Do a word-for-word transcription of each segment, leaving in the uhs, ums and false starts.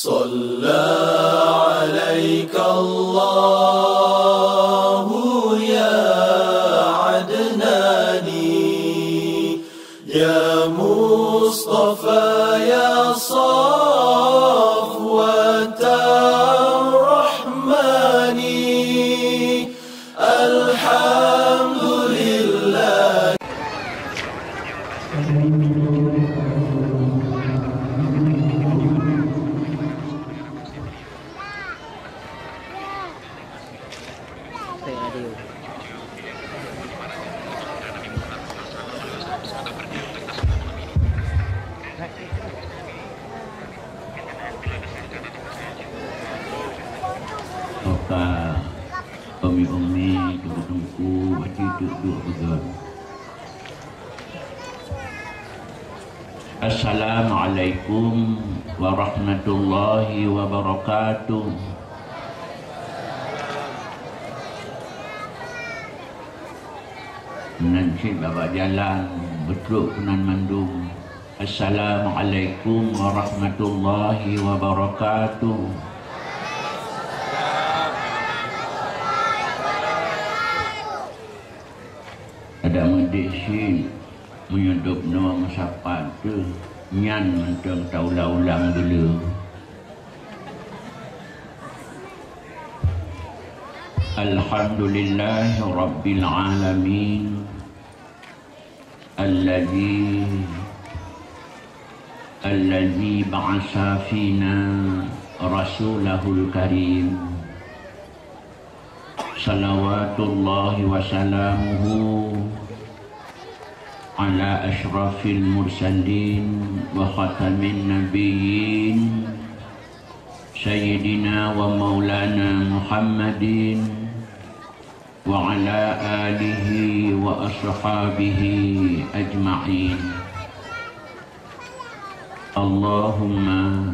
صلى عليك الله يا عدناني، يا مصطفى، يا صفوة الرحمن. الحمد لله. Oka, umi-umi, teungku-teungku, aci duek-duek peugah. Assalamualaikum warahmatullahi wabarakatuh. Nan cit bak jalan, beutôi keunan mandum. Assalamualaikum warahmatullahi wabarakatuh. Adak meudeh cit, meunyoe dub noe meusapat teuh, nyan mantong taulang-ulang dulu. Alhamdulillahirabbil alamin. Allazi, allazi ba'atsa fina rasulahul karim. Salawatullahi wa salamuhu ala asyrafil mursalin wa khatamin nabiyyin, Sayyidina wa Maulana Muhammadin wa ala alihi wa ashabihi ajma'in. Allahumma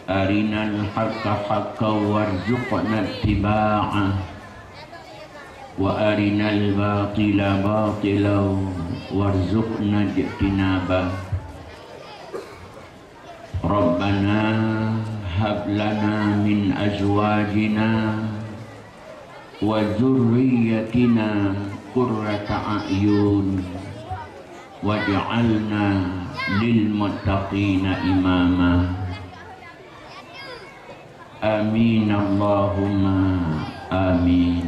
arinal haqqa haqqan warzuqna ittiba'ah, wa arinal batila batilan warzuqna ijtinabah. Rabbana hab lana min azwajina wa dzurriyyatina qurrata a'yun waj'alna lil muttaqina imama. Amin Allahumma amin.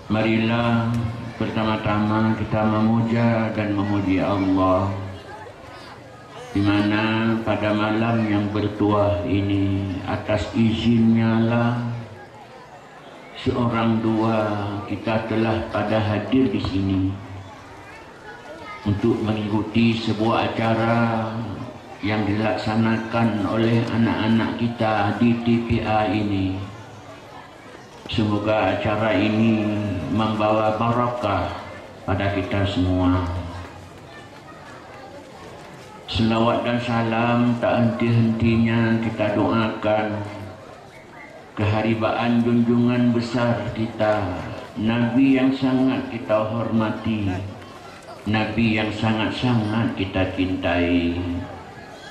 Marilah pertama-tama kita memuja dan memuji Allah, di mana pada malam yang bertuah ini, atas izin-Nya lah seorang dua kita telah pada hadir di sini untuk mengikuti sebuah acara yang dilaksanakan oleh anak-anak kita di T P A ini. Semoga acara ini membawa barakah pada kita semua. Selawat dan salam tak henti-hentinya kita doakan keharibaan junjungan besar kita, Nabi yang sangat kita hormati, Nabi yang sangat-sangat kita cintai,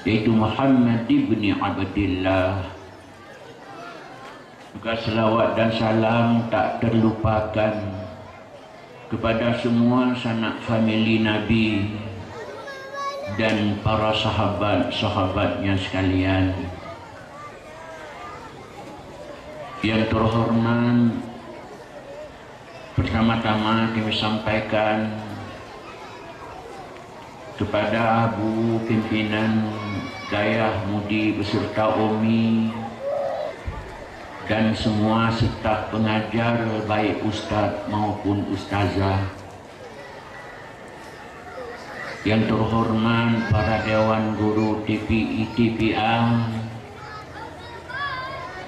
yaitu Muhammad ibni Abdillah. Juga selawat dan salam tak terlupakan kepada semua sanak famili Nabi dan para sahabat-sahabatnya sekalian. Yang terhormat, pertama-tama kami sampaikan kepada Abu Pimpinan Dayah Mudi beserta Umi dan semua staf pengajar, baik ustaz maupun ustazah. Yang terhormat para dewan guru T P I T P A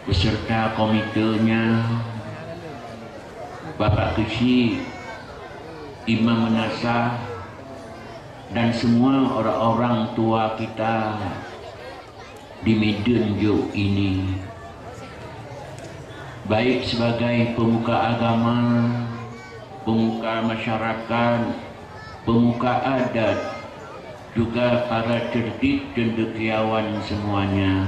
beserta komitenya, Bapak Keuchik, Imam Meunasah, dan semua orang-orang tua kita di Medan Jok ini, baik sebagai pemuka agama, pemuka masyarakat, pemuka adat, juga para cerdik cendekiawan semuanya.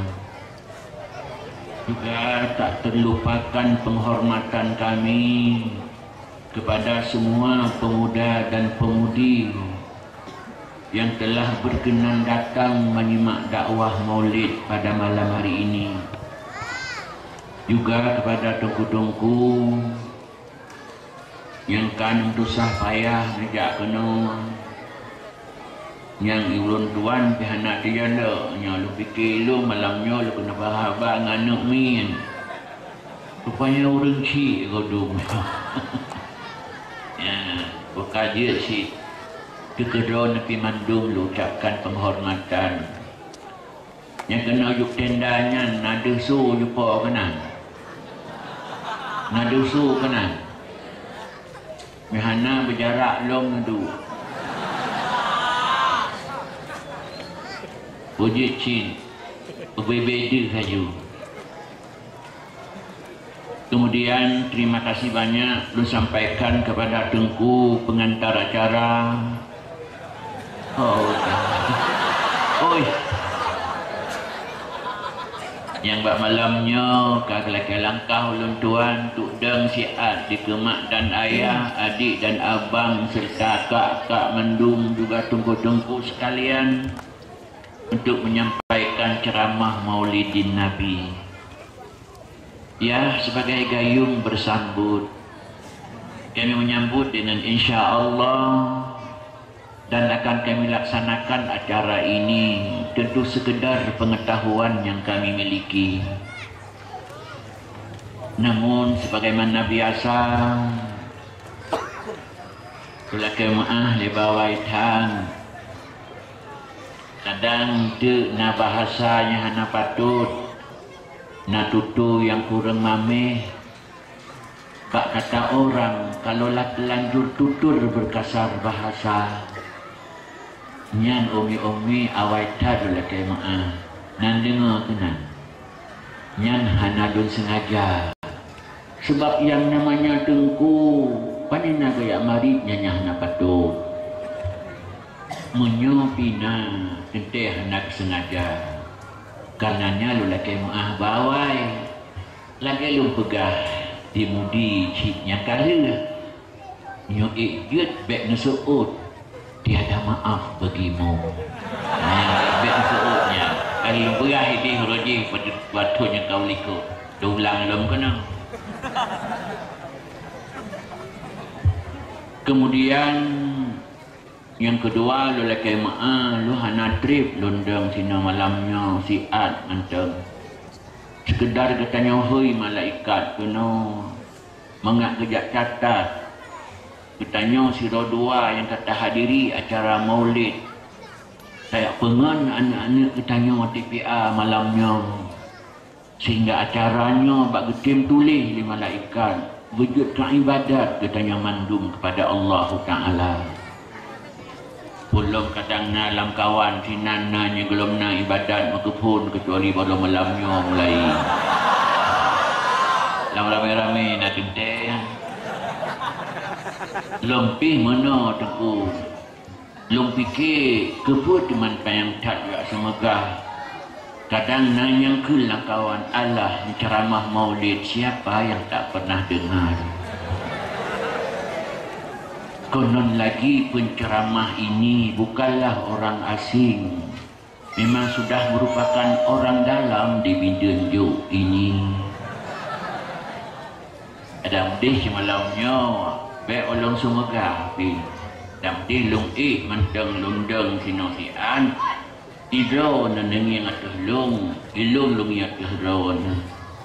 Juga tak terlupakan penghormatan kami kepada semua pemuda dan pemudi yang telah berkenan datang menyimak dakwah Maulid pada malam hari ini. Juga kepada teungku-teungku nyang ka neususah payah neujak keunoe. Nyang ulôn tuan pih hana teujalok, nyoe lôn pike lôn malam nyoe lôn keuneuk ba haba ngon aneuk miet. Rupanya ureueng chik godum. Ya, buka jeuet sit. Teukeudroe neupi mandum lôn ucapkan penghormatan. Nyang keunoe juk tenda nyan na deuh su jipo keunan. Na deuh su keunan. Meuhana beujarak lom neuduek. Beujeuet cit, beubebe deuh laju. Kemudian, terima kasih banyak lôn sampaikan kepada Teungku pengantar acara. Oh, oi. Nyang bak malam nyoe ka geulakée langkah ulôn tuan untuk dong siat dikeue mak dan ayah, adik dan abang, serta kak-kak mandum juga teungku-teungku sekalian untuk menyampaikan ceramah Maulidin Nabi. Ya, sebagai gayung bersambut, kami menyambut dengan insya Allah dan akan kami laksanakan acara ini tentu sekedar pengetahuan yang kami miliki. Namun, sebagaimana biasa, tulakée meuáh lé bawai that. Kadang teuk na bahasa nyang hana patôt, na tutoe nyang kureueng maméh. Bak kata orang, kalau lah telanjur tutur berkasar bahasa, nyan umi-umi awai that lôn lakée meuáh. Nan deungoe keunan. Nyan hana lôn sengaja. Sebab nyang namanya teungku, pane na geujak marit nyang hana patôt. Meunyoe pih na, teuntée hana sengaja. Kareuna nyan lôn lakée meuáh bawai. Lagée lôn peugah di mudi cit nyang ka lheueh. Nyoe ék jeuet bék neuseuôt, tiada maaf bagimu. Nah, bék neuseuôt nyan. Kan lôn peugah idéh uroe jih pada, pada nyang ka u likot. Teulang lom keunoe. Kemudian, nyang keudua, lôn lakée meuáh, lôn hana treb lôn dong sinoe malam nyoe siat mantong. Seukeudar geutanyoe hôi malaikat keunoe. Mangat geujak catat, geutanyoe sidroe dua nyang ka tahadiri acara Maulid, tajak peungon aneuëk-aneuëk geutanyoe T P A malam nyoe, sehingga acara nyoe bak geutem tuléh lé malaikat beujeuet keu iébadat geutanyoe mandum keupada Allahu Taala. Phon lom kadang na lamkawan sinan na nyang gohlom na iébadat meukeuphon keucuali baroe malam nyoe mulai. Lam ramé-ramé na teuntée. Lom pih meunoe teungku. Lôn pike keupeue teuma panyang that jak seumeugah. Kadang na nyang kheun lam kawan, "Alah, penceramah Maulid, siapa yang tak pernah dengar?" Konon lagi penceramah ini bukanlah orang asing, memang sudah merupakan orang dalam di Bideunjok ini. Adak meudeh simalam nyoe, bék ulôn seumeugah pih. Adak meudeh lôn ék mantong lôn dong sinoe sian, idroe neuneungieng ateueh lôn, ilôn lôn ngieng ateueh droeneuh.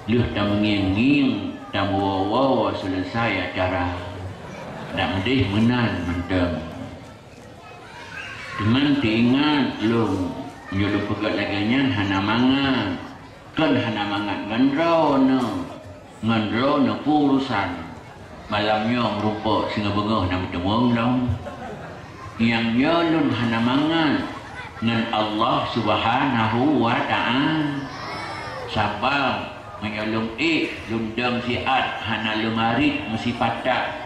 Lheueh tameungieng-ngieng, tameuwoe-woe seuleusai acara. Adak meudeh meunan mantong. Teuma teuingat lôn, meunyoe lôn peugah lagée nyan hana mangat. Kon hana mangat ngon droeneuh, ngon droeneuh peue urosan. Malam nyoe meurumpok singoh beungoh na meuteumong lom. Nyang nyoe lôn hana mangat ngon Allah Subhanahu wa Ta'ala. Sabab meunyoe lôn ék, lôn dong siat hana leumarit meusipatat,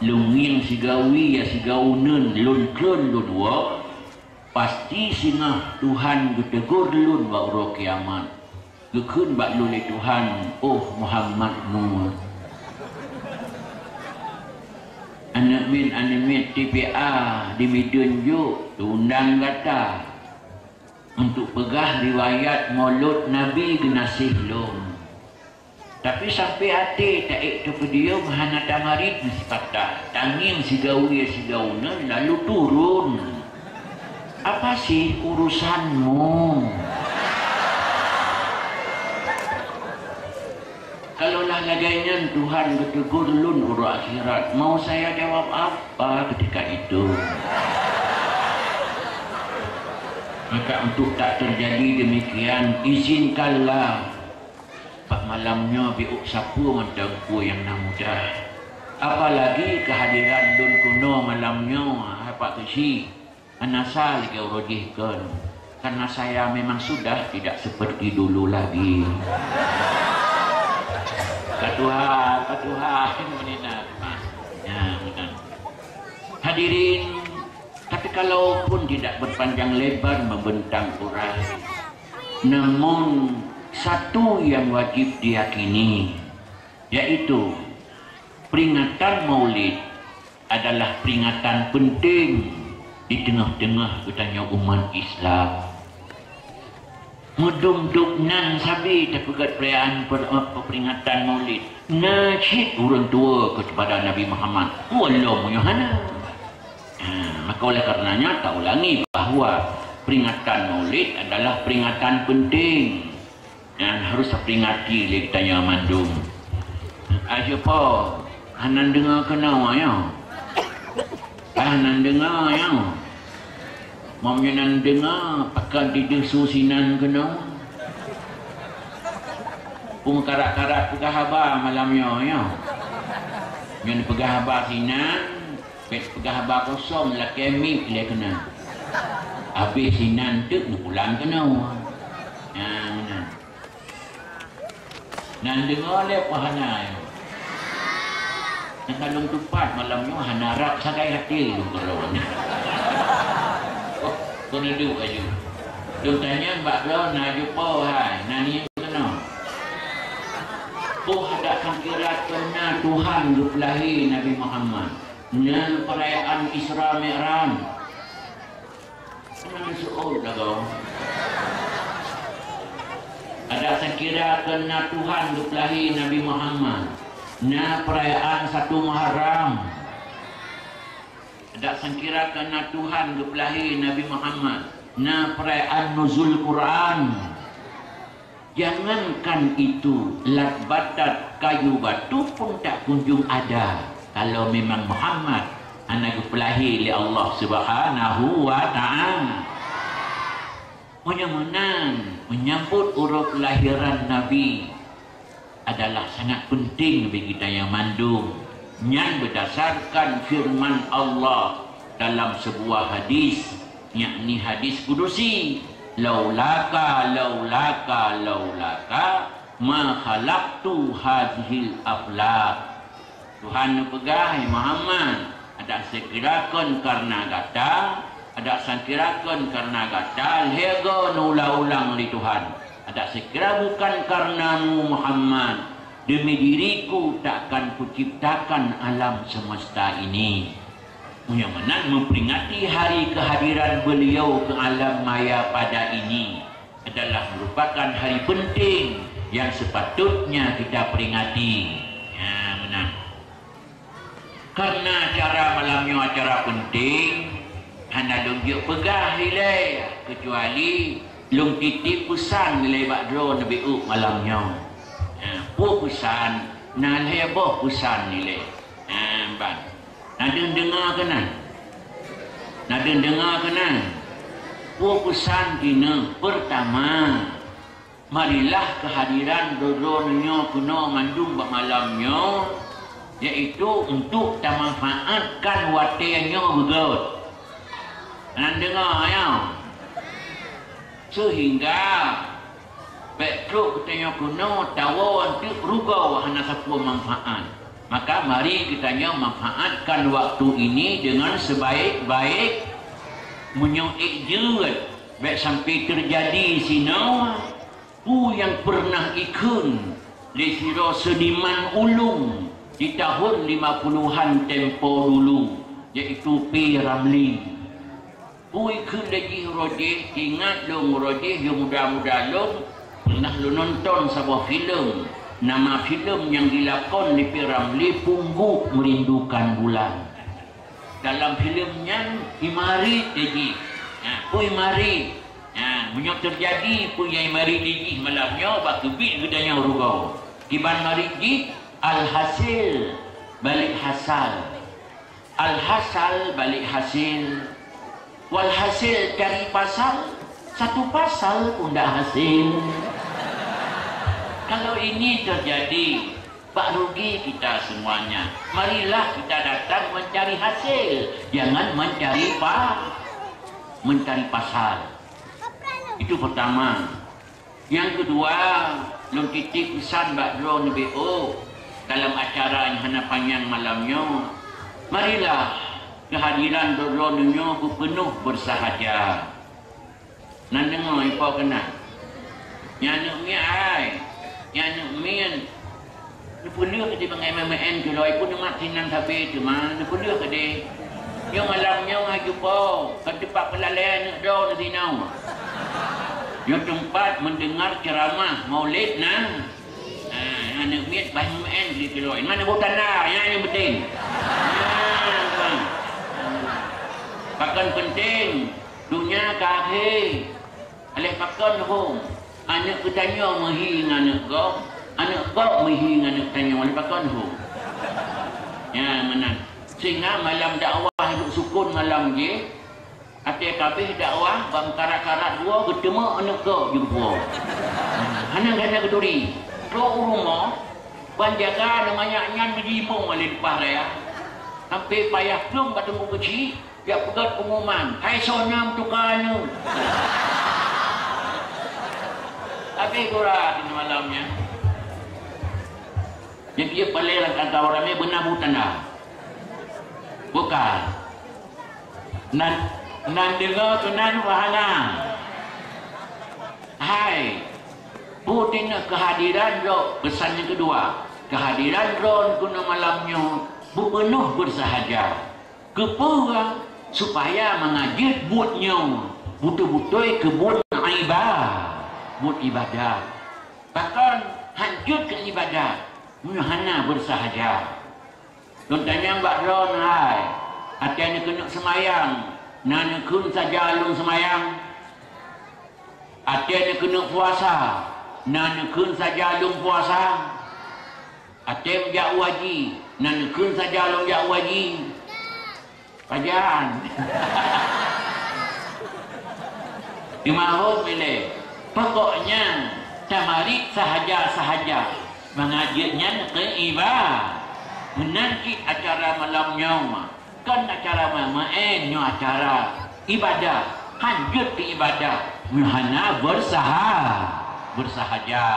lôn ngieng sigawi ya sigauneuen lôn kheun lôn woe, pasti singoh Tuhan geutegur lôn bak uroe kiamat. Geukheun bak lôn lé Tuhan, "Oh Muhammad Nur." Aneuk miet, aneuk miet T P A di Mideuen jok, tundang gata untuk peugah riwayat Maulud Nabi geunaséh lôn. Tapi sampai até taék teupeudiyom hana tamarit meusipatat, tangieng sigawi sigauneuen lalu turun. Apa sih urusanmu? Kalau lah lagée nyan Tuhan geutegur lôn uroe akhirat, mau saya jawab apa ketika itu? Maka untuk tak terjadi demikian, izinkanlah bak malam nyoe biôk sapeue mantong peue nyang na mudah. Apalagi kehadiran lôn keunoe malam nyoe, hai Pak Keuchik. Hana sa lagée uroe jih kon, karena saya memang sudah tidak seperti dulu lagi. Ka tuha, ka tuha, meunan. Ya, meunan. Hadirin, tapi kalaupun tidak berpanjang lebar membentang urai, namun satu yang wajib diyakini, yaitu peringatan Maulid adalah peringatan penting di teungoh-teungoh geutanyoe umat Islam. Meudum dub nan sabe tapeugét peurayaan per-, peringatan Maulid. Na cit ureuëng tuwoe keupada Nabi Muhammad. Ulôn meunyoe hana. Ha, maka oleh karenanya, taulangi bahwa peringatan Maulid adalah peringatan penting. Nyan harus taperingati lé geutanyoe mandum. Ayo po, hana deungoe keunoe nyoe. Hana deungoe nyoe. Meunyoe nan deungoe, pakon dideuh su sinan keunoe. Peue meukarat-karat peugah haba malam nyoe, nyoe. Nyoe peugah haba sinan, Pet peugah haba kosong lakée miet lé keunan. Habéh sinan teuk neupulang keunoe. Nah, meunan. Nan deungoe lé peue hana nyoe. Nyang ka lôn tupat malam nyoe hana rab sagai até lôn keudroe. Oh, keuneuk duek laju. Lôn tanyong bak droe na jumpa hai, na ngieng keunoe. Peue adak sangkira keu na Tuhan geupeulahé Nabi Muhammad. Na peurayaan Isra Mi'raj. Na seuôt lagoe. Adak sangkira keu na Tuhan geupeulahé Nabi Muhammad. Na peurayaan satu Muharram. Adak sangkira keu na Tuhan geupeulahé Nabi Muhammad. Na peurayaan Nuzul Quran. Jangankan itu, lat batat kayu batu pun tak kunjung ada kalau memang Muhammad hana geupeulahé lé Allah Subhanahu wa Ta'ala. Meunyoe meunan, menyambut uroe kelahiran Nabi adalah sangat penting bagi geutanyoe mandum. Nyan berdasarkan firman Allah dalam sebuah hadis, yakni hadis kudusi, "Laulaka, laulaka, laulaka, ma khalaqtu hadzihil aflak." Tuhan neupeugah, "Hai Muhammad, adak sangkira kon kareuna gata, adak sangkira kon kareuna gata lhée goe neuulang-ulang lé Tuhan. Adak sangkira bukan kareunamu Muhammad, demi diriku takkan kuciptakan alam semesta ini." Meunyoe meunan memperingati hari kehadiran beliau ke alam maya pada ini adalah merupakan hari penting yang sepatutnya kita peringati. Ya, meunan. Karena acara malam nyoe acara penting, hana lôn jeuet peugah ilée, kecuali lôn titip peusan ilée bak droe neubiôk malam nyoe. Ha, peue peusan? Na lhée boh peusan ilée. Ha, ban. Na deuh deungoe keunan? Na deuh deungoe keunan? Peue peusan keunoe? Peurtama, marilah kehadiran droe-droe nyoe keunoe mandum bak malam nyoe yaitu untuk tamanfaatkan watée nyoe beugôt. Nan deungoe, ya. Sehingga bék trok geutanyoe keunoe tawoe teuk rugoe hana sapeue manfaat. Maka mari geutanyoe manfaatkan waktu ini dengan sebaik-baik. Meunyoe ék jeuet, bék sampai teujadi sinoe. Peue nyang peureunah ikheun lé sidroe seuniman ulôn di tahun lima puluhan tempo dulu, yaitu P. Ramlee. Peue ikheun lé jih uroe jih, ingat lôn uroe jih, nyang muda-muda lôn, peureunah lôn nonton saboh filem. Nama filem nyang jilakon lé P. Ramlee, Pungguk Merindukan Bulan. Dalam filem nyan, imarit lé jih. Ha, peue imarit? Ha, meunyoe teujadi peue nyang imarit lé jih malam nyoe, bah keubiet geutanyoe rugoe. Kiban marit jih, alhasil balik hasal. Alhasal balik hasil. Walhasil cari pasal, satu pasal pun dak hasil. Kalau ini terjadi, bah rugi kita semuanya. Marilah kita datang mencari hasil, jangan mencari pa-, mencari pasal. Itu pertama. Nyang keudua, lôn titip peusan bak droeneuh B O dalam acara nyang hana panyang malam nyoe. Marilah keuhadiran droeneuh nyoe beupeunoh beursahaja. Nan deungoe, ipo keunan? Nyan aneuk miet hai, nyan aneuk miet. Neupeuleueh keudeh bangai meu'en keudroe, pun neumat sinan sabe teuma neupeuleueh keudeh. Nyoe malam nyoe hana jumpa, ka teumpat peulalée aneuk droe disinoe. Nyoe teumpat mendengar ceramah Maulid na. Ha, aneuk miet bah meu'en keudeh keudroe. Mana buet tanda, nyan nyang penting. Ha, pakon penting? Donya ka akhé. Aléh pakon hom? Aneuk geutanyoe meuhi ngon aneuk gob, aneuk gob meuhi ngon aneuk tanyoe, aléh pakon hom? Nyan meunan. Sehingga malam dakwah duek sukon malam jih, até ka abéh dakwah, ban karat-karat dua geuteumé aneuk gob jumpo. Hana gata geuturi. Trok u rumoh, ban jaga aneuk manyak nyan meujibong aléh leupah raya. Sampai payah plueng bak teungku keuchik, jak peugét pengumuman, "Hai soe nyang meutuka aneuk?" Abéh gura di malam nyan. Nyang jeuet paleng lam kantô ramé beuna buet tanda. Bukan. Nan, nan deungoe keunan wahana. Hai, bukti na keuhadiran droe, peusan nyang keudua. Keuhadiran droe keunoe malam nyoe beupeunoh beursahaja. Keupeue? Supaya mangat jeuet buet nyoe beutôi-beutôi keu buet iba-, buet ibadat. Pakon han jeuet keu ibadat meunyoe hana beursahaja? Lôn tanyong bak droeneuh hai, até neukeuneuk seumayang, na neukheun saja lôn seumayang? Até neukeuneuk puasa, na neukheun saja lôn puasa? Até meujak u haji, na neukheun saja lôn jak u haji? Pajan. Teuma hom ilée, pokoknya tamarit sahaja-sahaja, mangat jeuet nyan keu iba-, meunan cit acara malam nyoe. Kon acara maén, nyoe acara ibadah. Han jeuet keu ibadah meunyoe hana beursaha-, beursahaja.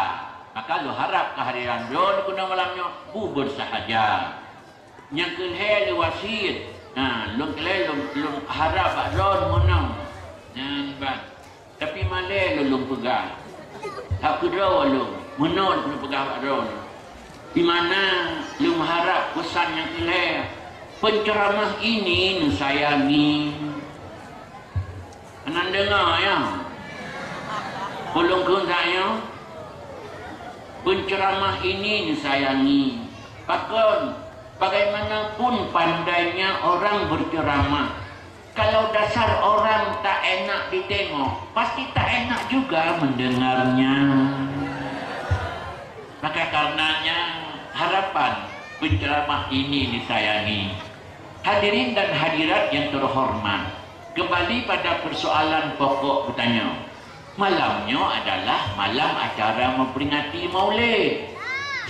Maka lôn harab keuhadiran droeneuh keunoe malam nyoe bu beursahaja. Nyang keu lhée lôn wasiet, ha, lôn keu lhée lôn, lôn harab bak droeneuh meunoe. Nyan ban. Tapi malée lôn, lôn peugah. Hak keudroe lôn, meunoe lôn peugah bak droeneuh. Di mana lôn harab peusan nyang keu lhée, penceramah ini neusayangi. Hana neudeungoe, ya? Ulôn kheun tanyoe, penceramah ini neusayangi. Pakon? Bagaimanapun pandainya orang berceramah, kalau dasar orang tak enak ditengok, pasti tak enak juga mendengarnya. Maka karenanya, harapan penceramah ini disayangi. Hadirin dan hadirat yang terhormat, kembali pada persoalan pokok geutanyoe. Malam nyoe adalah malam acara memperingati Maulid.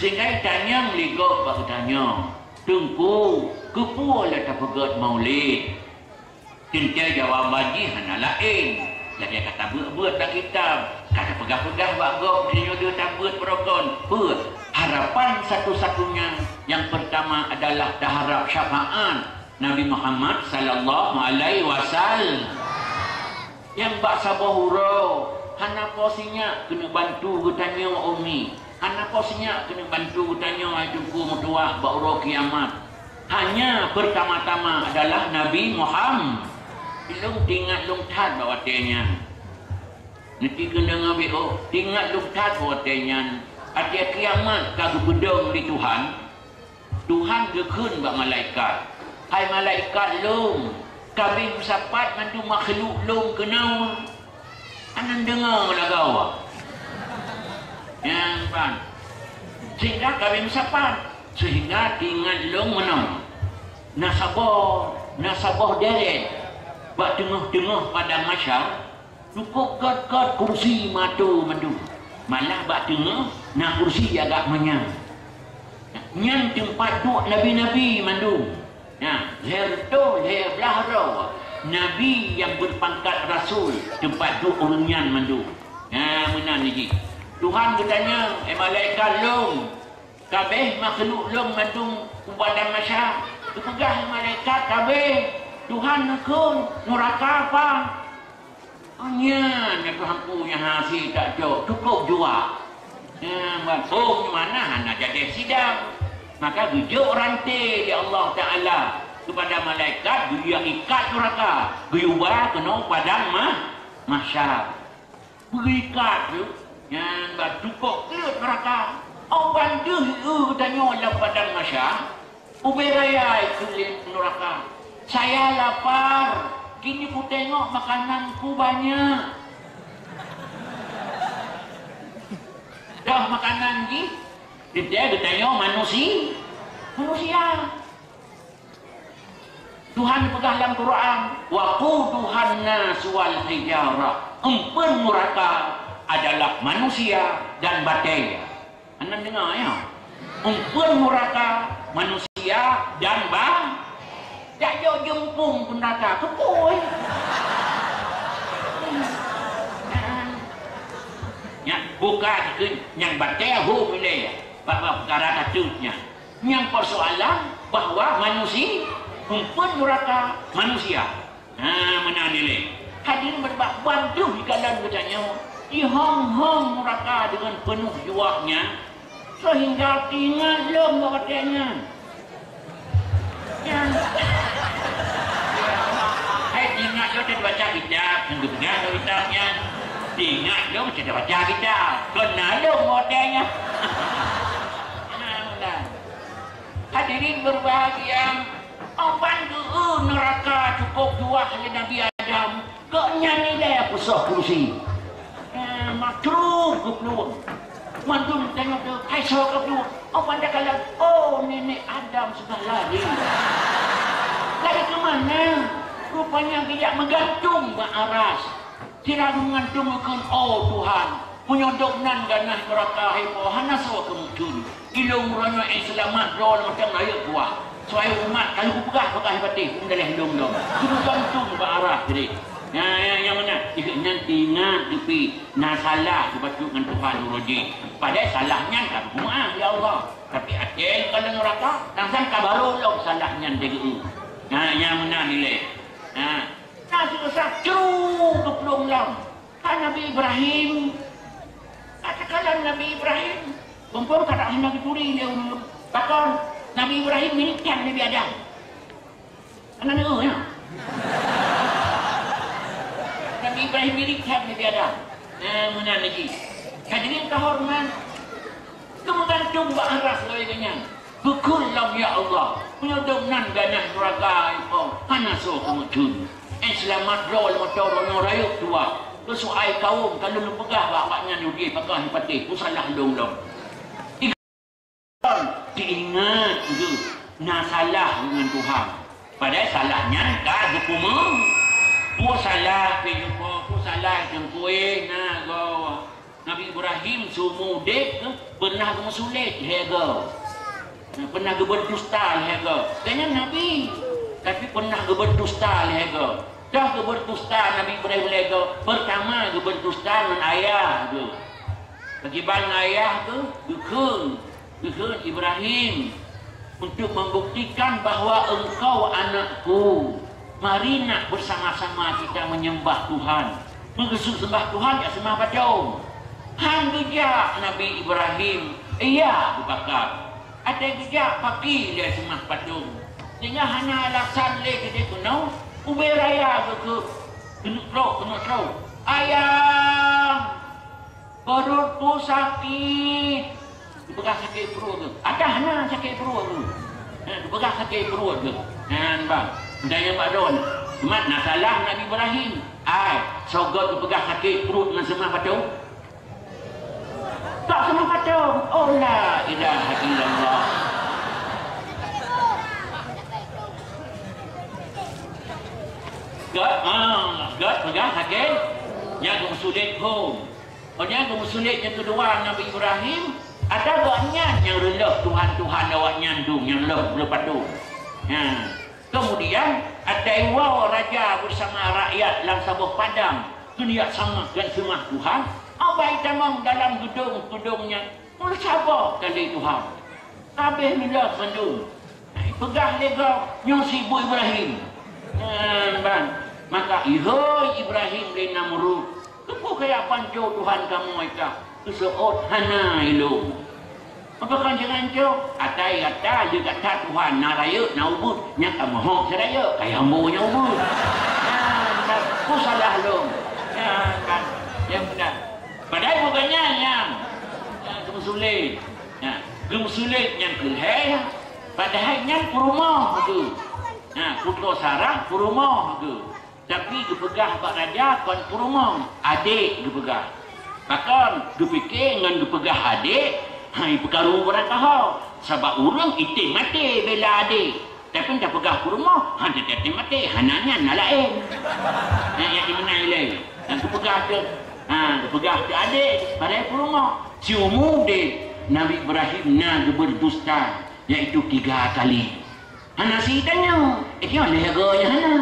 Sehingga tanyong lé gob bak geutanyoe, "Teungku, keupeue lé tapeugét maulid?" Teuntée jawaban jih hana laén. Jadi ka tabeuet-beuet bak kitab, ka tapeugah-peugah bak gob, sinyoe deuh tabeuet beurokon. Peue? Harapan satu-satunya yang pertama adalah taharap syafaat Nabi Muhammad sallallahu alaihi wasallam. Nyang bak saboh uroe, hana po sinyak keuneuk bantu geutanyoe, Umi. Hana po sinyak keuneuk bantu geutanyoe, hai Teungku meutuah, bak uroe kiamat. Hanya pertama-tama adalah Nabi Muhammad. Lôn teuingat lôn that bak watée nyan. Neuti keuneuk ngon B O, teuingat lôn that bak watée nyan. Até kiamat ka geupeudong lé Tuhan. Tuhan geukheun bak malaikat, "Hai malaikat lôn, ka abéh meusapat mandum makhluk lôn keunoe?" Hana deungoe lagoe. Nyan ban. Sehingga ka abéh meusapat, sehingga teuingat lôn meunoe. Na saboh, na saboh deret bak teungoh-teungoh padang mahsyar, Cukôp gét-gét kursi mato mandum. Malah bak teungoh na kursi agak manyang. Nyan teumpat duek nabi-nabi mandum. Nah, lhée reutôh lhée blaih droe nabi nyang beupangkat rasul teumpat duek ureuëng nyan mandum. Nah, meunan jih. Tuhan geutanyong, "Eh malaikat lôn, ka abéh makhluk lôn mandum u padang mahsyar?" Geupeugah lé malaikat, "Ka abéh." Tuhan neukheun, "Nuraka apa?" "Oh nyan, ya Tuhanku, nyang hase tajok, cukôp juak." Nyan ban, "Oh, mana hana jadeh sidang." Maka geujok ranté lé Allah Taala keupada malaikat, geuyue ikat nuraka, geuyue ba keunoe padang mah-, mahsyar. Beuikat tu, nyan ban cukôp kleuet nuraka. Oh ban deuh eu tanyoe lam padang mahsyar, ubé raya ikheun lé nuraka, "Saya lapar, kini kutengok makananku banyak." Dah makanan jih, teuntée geutanyoe manusi-, manusia. Tuhan peugah lam Quran, "Waquduhan nas wal hijarah." Eumpeuen nuraka adalah manusia dan batée. Hana deungoe, ya? Eumpeuen nuraka, manusia dan ba-, jak jok jeumpung pun raka, keupeue? Nyan, bukan keu nyang batée hom ilée, bak, bak peukara ka teuh nyan. Nyang persoalan bahwa manusia, eumpeuen nuraka manusia. Ha, meunan ilée. Hadirin, beubak ban deuh ikalon geutanyoe, jihong-hong nuraka deungon peunoh juah nyan, seuhingga teuingat lom bak watée nyan. Nyan. Hai, teuingat lom teubaca kitab, sungguh peugah lom kitab nyan. Teuingat lom teubaca kitab, kon na lom watée nyan. Ha, meunan. Hadirin berbahagia, oh ban geu-eu nuraka cukôp juah lé Nabi Adam, gobnyan ilée peusoh kursi. Eh, makruh geuplueng. Mandum tanyoe teu, hai soe geuplueng? Oh ban takalon, oh nenek Adam sudah lari. Lari keu mana? Rupanya geujak meugantung bak aras. Sira deungon teumeukeun, "Oh Tuhan, meunyoe Gobnyan ganas nuraka, hai Po, hana soe keu meucue. Ilôn uroe nyoe ék seulamat droe lam mantong rayeuk tuha. Soai umat ka lheueh kupeugah, peugah patéh, peue meudaléh lôn lom. Keuneuk gantung bak arah jih." Nyan, nyan, nyang meunan, nyan teuingat teupeu na salah geubacut ngon Tuhan uroe jih. Padahai salah nyan ka geupeumaáh lé Allah. Tapi até ka lam nuraka, sang-sang ka barô lom salah nyan teugeue. Nyan, nyang meunan ilée. Nyan. Na seusa cru geuplueng lom. Ka Nabi Ibrahim, ka takalon Nabi Ibrahim, mumpung ka hana geuturi lé ureuëng. Pakon, Nabi Ibrahim mirip that Nabi Adam. Hana neueu, ya? Nabi Ibrahim mirip that Nabi Adam. Nah, meunan lagée. Hadirin terhormat, Keu meugantung bak aras lagée nyan. Geukheun lom, "Ya Allah, meunyoe Gobnyan ganas nuraka, ya Allah, hana soe keu meucue. Ék seulamat droe lam mantong uroe nyoe rayeuk tuha. Keu soai kawöm ka lôn peugah bak awaknyan udeb, pakon patéh, peue salah lôn lom." Teuingat geuh na salah ngon Tuhan. Padahai salah nyan ka geupeumaáh. Peue salah pih nyoe, peue salah teungku, na goe. Nabi Ibrahim seumeu udeb pernah geumeusulet lhée goe. Nah, pernah geubeut dusta lhèe goe. Bukan nyan Nabi, tapi pernah geubeut dusta lhèe goe. Toh geubeut dusta Nabi Ibrahim lhèe goe? Pertama geubeut dusta ngon ayah geuh. Pakriban ayah geuh? Geukheun, geukheun, "Ibrahim, untuk membuktikan bahwa engkau anakku, mari nak bersama-sama kita menyembah Tuhan." Meuseumbah Tuhan, jak seumah patong. Han geujak Nabi Ibrahim, ia geupakat. Até geujak paki lé seumah patong. Sehingga hana alasan lé keudéh keunoe, ubé raya geukheun, keuneuk trok, keuneuk trok. "Ayah, perutku sakit." Geupeugah sakét pruet geuh. Até hana sakét pruet geuh. Ha, geupeugah sakét pruet geuh. Nyan bang. Daya bak droe. Cuma na salah Nabi Ibrahim. Ai, soe göt geupeugah sakét pruet ngon seumah patong? Tak seumah patong. Oh, la ilaha illallah. Göt, ha, göt peugah sakét. Nyan geumeusulet hom. Óh nyan geumeusulet nyang keudua Nabi Ibrahim, até gobnyan nyang reuloh tuhan-tuhan awaknyan dum nyang reuloh beureupatong. Ha. Kemudian, até iwoe raja beusama rakyat lam saboh padang, keuneuk seumah dan seumah Tuhan, abai tamong dalam geudong-geudong nyan, meusaboh kali Tuhan. Habéh meulöh mandum. Peugah lé gob, "Nyoe si Ibu Ibrahim." Nyan ban. Maka ihôi Ibrahim lé Namrud, "Keupeue kaya panco Tuhan kamoe ka? Geuseuôt hana ilôn." "Apa kon jangan cok? Atai gata lé gata Tuhan na rayeuk na ubeut, nyan ka meuhok si rayeuk, kaya ambo nyang ubeut. Nyan ban, peue salah lôn?" Nyan kan. Nyang beuna. Padahai bukan nyan nyang, nyang geumeusulet. Nah, geumeusulet nyang keu lhèe, padahai nyan peurumoh geuh. Nah, putroe Sarah peurumoh geuh. Tapi geupeugah bak raja kon peurumoh, adék geupeugah. Pakon geupike ngon geupeugah adék, hai peukaru barangkaho. Sabab ureueng item maté bela adék. Tapi tapeugah peurumoh, han teutab maté, hana nyan na laén. Nah, nyang dimeunan ilée. Nyang geupeugah teuh, ha, geupeugah teuh adék, padahai peurumoh. Siumu deh Nabi Ibrahim na geubeuet dusta, yaitu tiga kali. Hana si tanyoe, eh, nyoe lhèe goe nyang hana.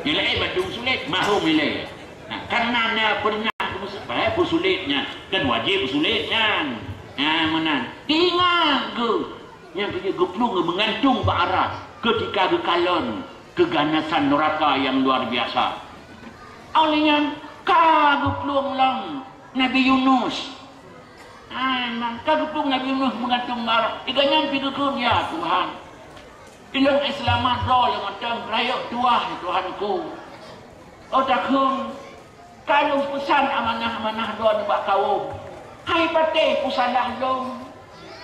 Nyang laén bandum sulet, mahom ilée. Nah, karena na pernah peusu-, eh, peusulet nyan, kan wajéb peusulet nyan. Nah, meunan. Diingat geuh, nyang keu geuplueng meugantung bak aras ketika geukalon keganasan neraka yang luar biasa. Oleh nyan, ka geuplueng lom Nabi Yunus. Ah, maka geuplueng Nabi Yunus meugantung bak aras. Tiga nyan pi geukheun, "Ya Tuhan, ilôn seulamat droe lé mantong, rayeuk tuah, ya Tuhanku." Oh, takheun, "Ka lôn peusan amanah-amanah droe nibak kawöm. Hai patéh peusalah lôn.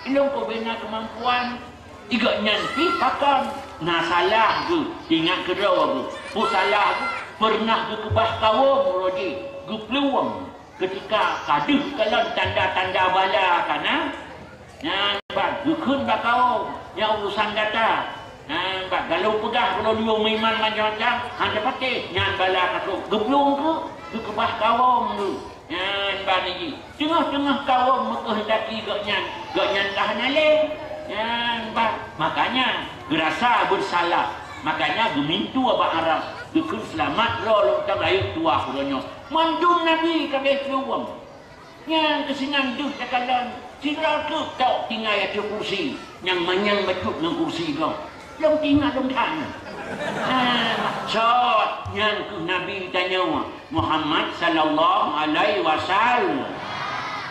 Ilôn keu bina keumampuan." Igeuh nyan pih pakon na salah geuh, ingat keudroe geuh. Peusalah geuh, peureunah geukeubah kawöm uroe jih, geuplueng. Keutika ka deuh kalon tanda-tanda bala ka na, nyan ban geukheun bak kawöm, nyan urusan gata. Nyan ban galom peugah, "Ulôn lôn meuiman macam-macam," hana patéh, nyan bala ka trok. Geuplueng keuh, geukeubah kawöm geuh. Nyan ban jih. Teungoh-teungoh kawöm meukeuheundaki gobnyan, gobnyan ka hana lé. Nyan ban. Makanya, geurasa beusalah. Makanya, geumintu bak aras. Geukheun, "Seulamat droe lôn, ka rayeuk tuah uroe nyoe." Mandum nabi ka abéh plueng. Nyang keusinan deuh takalon, sidroe treuk tok tinggai ateueh kursi, nyang manyang bacut ngon kursi gob. Lôn tinggai lôn that nyan. Ha, maksud nyan keuh Nabi tanyoe Muhammad sallallahu alaihi wasallam.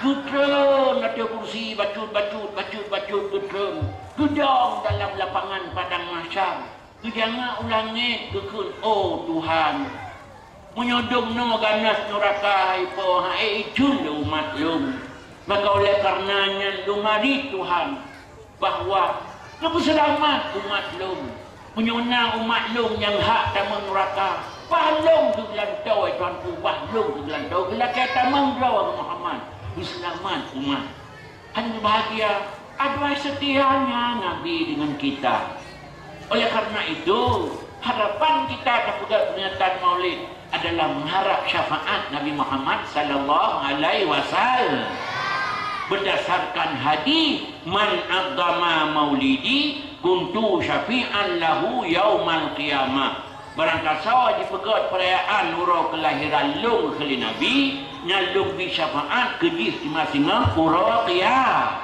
Geutreun ateueh kursi bacut-bacut, bacut-bacut geutreun. Geudong dalam lapangan padang mahsyar. Geujangak u langét geukheun, "Oh Tuhan, meunyoe dum noe ganas nuraka hai Po, hai iceuen lé umat lôn. Maka oleh kareuna nyan lôn marit Tuhan, bahwa neupeuseulamat umat lôn. Meunyoe na umat lôn nyang hak tamong nuraka, bah lôn keu geulantoe, Tuhanku, bah lôn keu geulantoe, geulakée tamong droe Muhammad, peuseulamat umat." Hana bahagia, adoe setianya Nabi dengan kita. Oleh karena itu, harapan kita tapeugah peringatan Maulid, adalah mengharap syafaat Nabi Muhammad sallallahu alaihi wasallam. Berdasarkan hadis, "Man 'azzama maulidi kuntu syafi'an lahu yaumal qiyamah." Barangkasoe jipeugét peurayaan uroe keulahiran lôn kheun lé Nabi, nyan lôn bri syafaat keu jih singoh-singoh uroe kia-,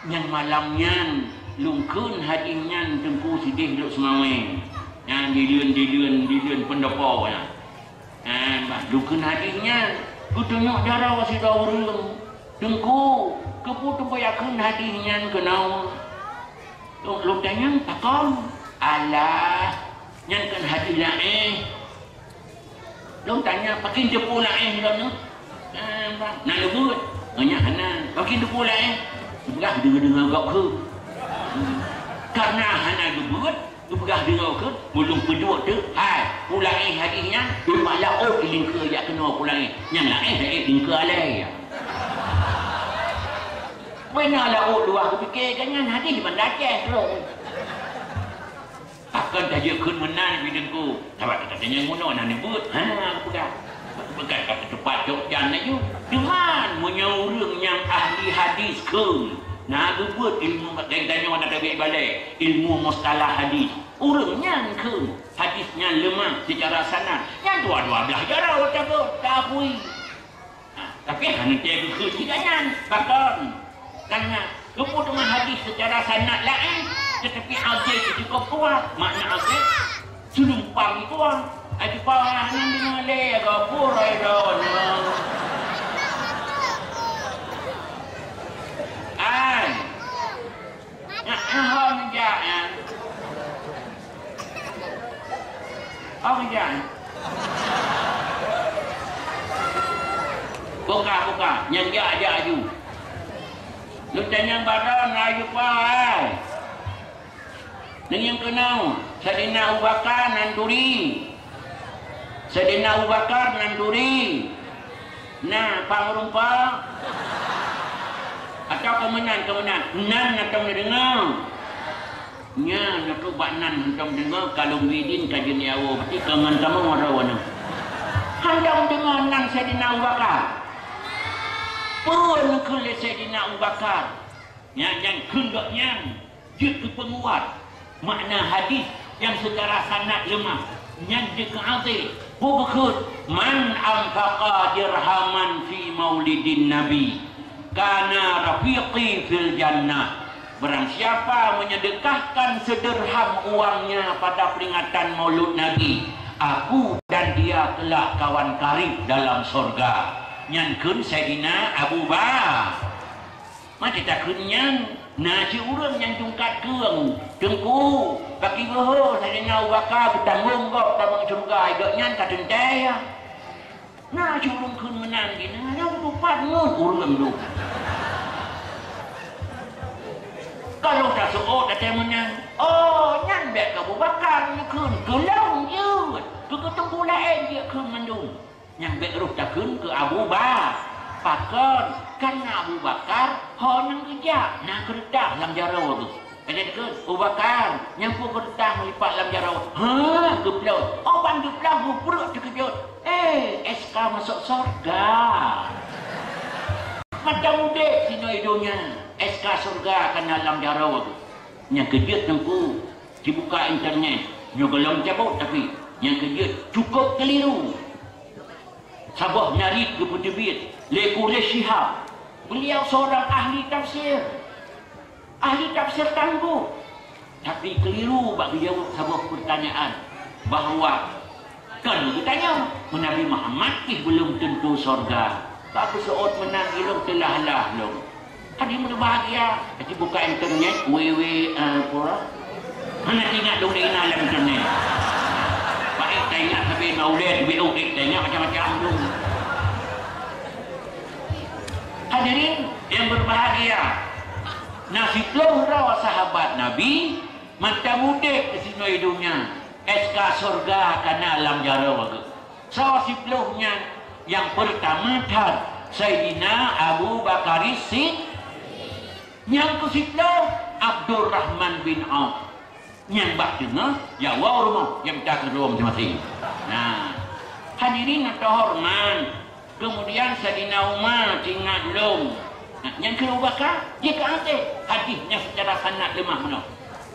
Nyang malam nyan lôn kheun hadis nyan Teungku sideh lôn seumawé. Nyan dileuen, dileuen, dileuen peundopo nyan. Nyan bah lôn kheun hadis nyan, geutunyok jaroe sidroe ureuëng. "Teungku, keupeue Teungku yakheun hadis nyan keunoe?" Lôn, lôn tanyong, "Pakon?" "Alah, nyan kon hadis laén." Lôn tanyong, "Pakon teupeu laén droeneuh?" "Na, na neubeuet." "Ngon nyan hana." "Pakon teupeu laén?" "Geupeugah deungoe-deungoe gob kheun." Karena hana geubeuet, geupeugah deungoe kheun, meulôn peuduek teuk, "Hai, peue laén hadis nyan?" Teuma laôt ilingkeue jak keunoe peue laén. Nyang laén, laén ilingkeue alai. Beuna laôt luwah geupike, kan nyan hadis Banda Aceh troh. Pakon tajeuet kheun meunan, Teungku? Sabab gata tanyong bunoe na neubeuet. Hana, geupeugah. Bukan ka teupat cok jan laju. Cuman, meunyoe ureuëng nyang ahli hadis kheun, na geubeuet ilmu, dan tanyoe na tabiet balai, ilmu mustalah hadis. Ureuëng nyan kheun, hadis nyan leumah secara sanad. Nyan dua-dua blaih jaroe tabeuet, taakui. Ha, tapi hana teupeue keu siga nyan. Pakon? Karena luput teuma hadis secara sanad laén, tetapi audit cukup kuat. Makna audit, seunumpang kuat. Aji pah nyan deungoe lé, gapur ai droeneuh. Ai. Nyan, nyan hom jak nyan. Hom jak. Buka, buka. Nyan jak, jak aju. Lôn tanyong bak droe, na aju peue hai? Nyan nyang keunoe, Saidina Abu Bakar nan turi. Saidina Abu Bakar nan turi. Na, pang rumpok? Atawa keu meunan, keu meunan? Nan hántom neudeungoe. Nyan, na trok bak nan hántom deungoe, ka lôn bri idin ka jeuet nyawoe, berarti ka ngon tamong droeneuh. Hántom deungoe nan Saidina Abu Bakar. Peue neukheun lé Saidina Abu Bakar? Nyan, nyan kheun gobnyan jeuet keu peunguat makna hadis nyang seucara sanad leumah, nyan jeuet keu audit. Peue geukheun, "Man anfaqa dirhaman fi maulidin Nabi, kana rafiqi fil jannah." Barang siapa menyedekahkan seudeurham uangnya pada peringatan Maulud Nabi, aku dan dia kelak kawan karib dalam sorga. Nyan kheun Saidina Abu Ba-, Maté takheun nyan, na cit ureuëng nyang tungkat keueng, "Teungku, pakri beuhe Saidina Abu Bakar geutanggong gob tamong syeuruga, gobnyan ka teuntée ya." Na cit ureuëng kheun meunan di na, nyang teupat ngon ureuëng dum. Kalau taseuôt até meunan, "Oh, nyan bék keu Abu Bakar neukheun, keu lôn jeuet, keu, keu teungku laén jeuet kheun mandum." Nyang bék rôh takheun keu Abu Ba-, pakon? Kan Abu Bakar ho nyang geujak na keureutah lam jaroe geuh. Ka jeuet kheun, "Abu Bakar, nyan peue keureutah meulipat lam jaroe?" "Hah?" Geuploh. Oh, ban geuploh, meupreuek teukeujot. Eh, S K masôk sorga. Mantong udeb sinoe i donya, S K sorga ka na lam jaroe geuh. Nyang keujeuet Teungku, jibuka internet, nyoe gohlom cabot, tapi nyang keujeuet cukôp keuliru. Saboh nyarit geupeuteubiet lé Quraish Shihab. Beliau seorang ahli tafsir. Ahli tafsir tangguh. Tapi keliru bak geujaweueb saboh peurtanyaan bahwa kon geutanyoe, Nabi Muhammad pih belum tentu sorga. Bak beuseuôt meunan ilong teulah-lah lom. Hadirin berbahagia, ka jibuka internet, W W, eh, apa? Hana teuingat dong di ina lam internet. Baik teuingat tapi maulid, B O X, teuingat macam-macam tu. Hadirin yang berbahagia, na siploh droe sahabat Nabi, mantong udeb di sinoe donya, S K sorga ka na lam jaroe geuh. Saboh siploh nyan, nyang peurtama that, Saidina Abu Bakar Siddiq. Nyang keusiploh, Abdurrahman bin Auf. Nyang bak teungoh, Jawa rumoh, nyang mita keudroe maséng-maséng. Nah, Hadirin nyang teuhoreumat, kemudian Saidina Umar teuingat lom. Nah, nyang keu Abu Bakar, jih keu até. Hadis nyang seucara sanad leumah meunoe.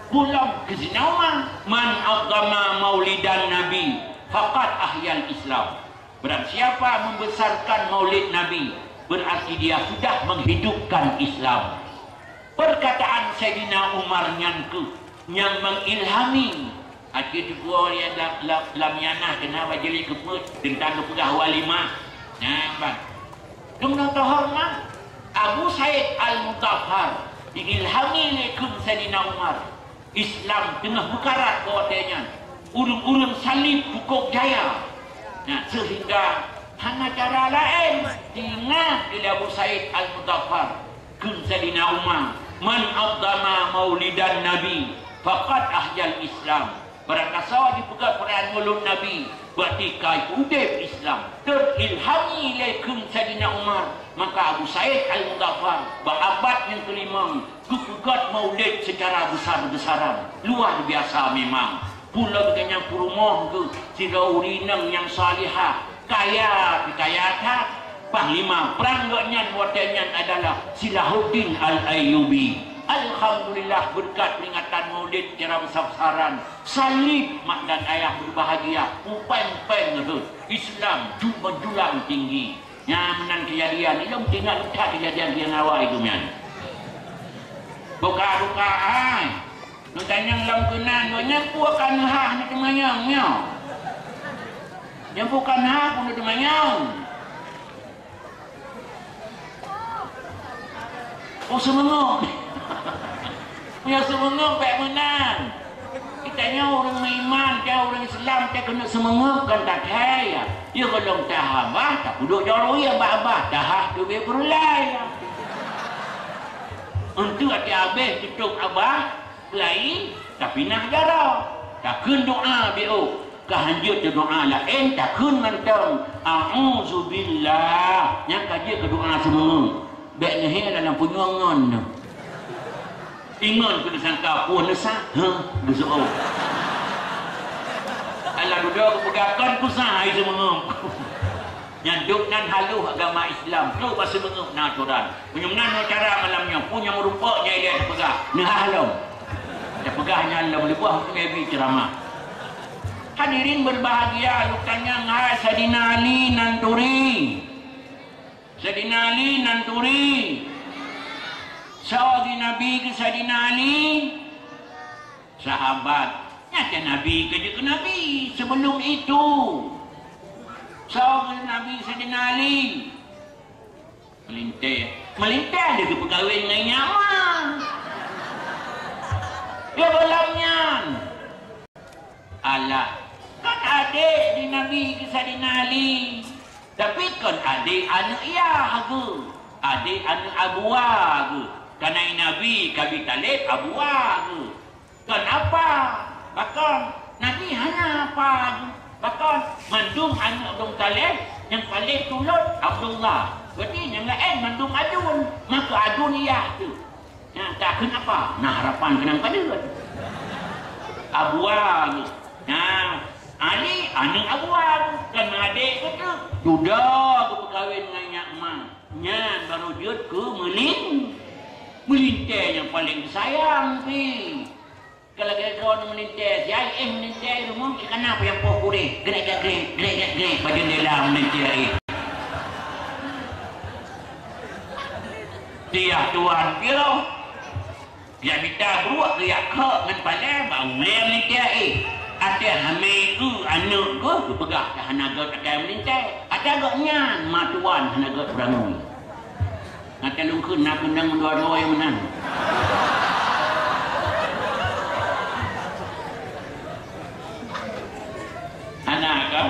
Pulang keu Saidina Umar, "Man 'azzama maulidan Nabi, faqad ahyal Islam." Barang siapa membesarkan maulid Nabi, berarti dia sudah menghidupkan Islam. Perkataan Saidina Umar nyan keuh nyang mengilhami. Akhé teupeu lam, lam, lam mianah keunan bak jeuet keu peuet teuntang geupeugah walimah. Nyan ban. Keunoe teuhoreumat, Abu Said Al-Mutahhar diilhami lé kheun Saidina Umar. Islam teungoh meukarat bak watée nyan. Ureuëng-ureuëng saleb cukôp jaya. Nah, seuhingga hana cara laén diingat lé Abu Said Al-Mutahhar. Kheun Saidina Umar, "Man 'azzama maulidan Nabi, faqad ahyal Islam." Barang kasoe jipeugét peurayaan mulod Nabi, berarti ka udeb Islam. Teuilhami lé kheun Saidina Umar, maka Abu Said Al-Mutahhar bak abad nyang keulimong geupeugét maulid seucara besar-besaran. Luar biasa memang. Pula geutanyoe peurumoh geuh sidroe ureuëng inong nyang salihah, kaya, kaya that. Panglima prang geuh nyan watée nyan adalah Silahuddin Al-Ayyubi. Alhamdulillah, beureukat peuringatan maulid secara besar-besaran, saleb mak dan ayah berbahagia, pupeng-peng rhot, Islam ju-, menjulang tinggi. Nyan meunan kejadian, ilôn teuingat that kejadian nyang awai geuh nyan. Buka-buka ai. Neutanyong lom keunan, nyoe nyan peue ka neuhah neuteumanyong nyoe? Nyan peue ka neuhah pun neuteumanyong? Oh, seumeungeup. Nyoe seumeungeup bék meunan. Geutanyoe ureuëng meuiman, geutanyoe ureuëng Islam, geutanyoe keuneuk seumeungeup kon takhée, ya. Ya gohlom tahabah, tapeuduek jaweueb ya bak abah, tahah teubiet peureulée, ya. Untuk até abéh tutôb abah, Laén, tapi nah jaroe. Takheun doa biôh. Ka hanjeuet doa laén, takheun mantong, "A'udzubillah." Nyang ka jeuet keu doa seumeungeup. Bék neuhé lam punyueng ngon nyoe. Ingon keu neusangka phon neusa, heh, geuseuôt. Alah dudoe geupeugah kon kusah hai seumeungeup. Nyan dok nan halôh agama Islam, trok bak seumeungeup na atoran. Meunyoe meunan cara malam nyoe, peue nyang meurumpok nyang ilée teupeugah, neuhah lom. Teupeugah nyan lom leubeh meunyoe bi ceuramah. Hadirin berbahagia, lôn tanyong hai Saidina Ali nan turi. Saidina Ali nan turi. Soe geunabi keu Saidina Ali? Sahabat. Nyan kan Nabi ka jeuet keu Nabi. Sebelum itu, soe geunabi Saidina Ali? Meulintèe. Meulintèe lé geupeukawen ngon nyak ma. Ya gohlom nyan. Alah, kan adék di Nabi keu Saidina Ali. Tapi kon adék aneuk yah geuh. Adék aneuk abua geuh. Kareuna Nabi ka Abi Thalib abua geuh. Kon apa? Pakon? Nabi hana apa geuh. Pakon? Mandum aneuk Abdul Muthalib, nyang paléng tulôt Abdullah. Berarti nyang laén mandum aduen. Maka aduen yah teuh. Nah, takheun apa? Nah, harapan keunong padeuet. Abua geuh. Nah, Ali aneuk abua geuh. Kan adék geuh teuh. Dudoe geupeukawen ngon nyak ma. Nyan barô jeuet keu meulin-, meulintèe nyang paléng sayang pih. Ka lagèe droeneuh meulintèe, si Ai éh meulintèe i rumoh, si Kana payah poh kureh, grek, grek, grek, grek, grek, grek, bak jeundela meulintèe éh. Tiah tuan pih roh, jak mita bruek keu jak khok ngon palèe bak ulèe meulintèe éh. Até hamé keu aneuk geuh geupeugah ka hana gèt akai meulintèe. Até gobnyan ma tuan hana gèt ureueng. Mata lungkheun na keunong dua-dua nyang meunan. Hana kan?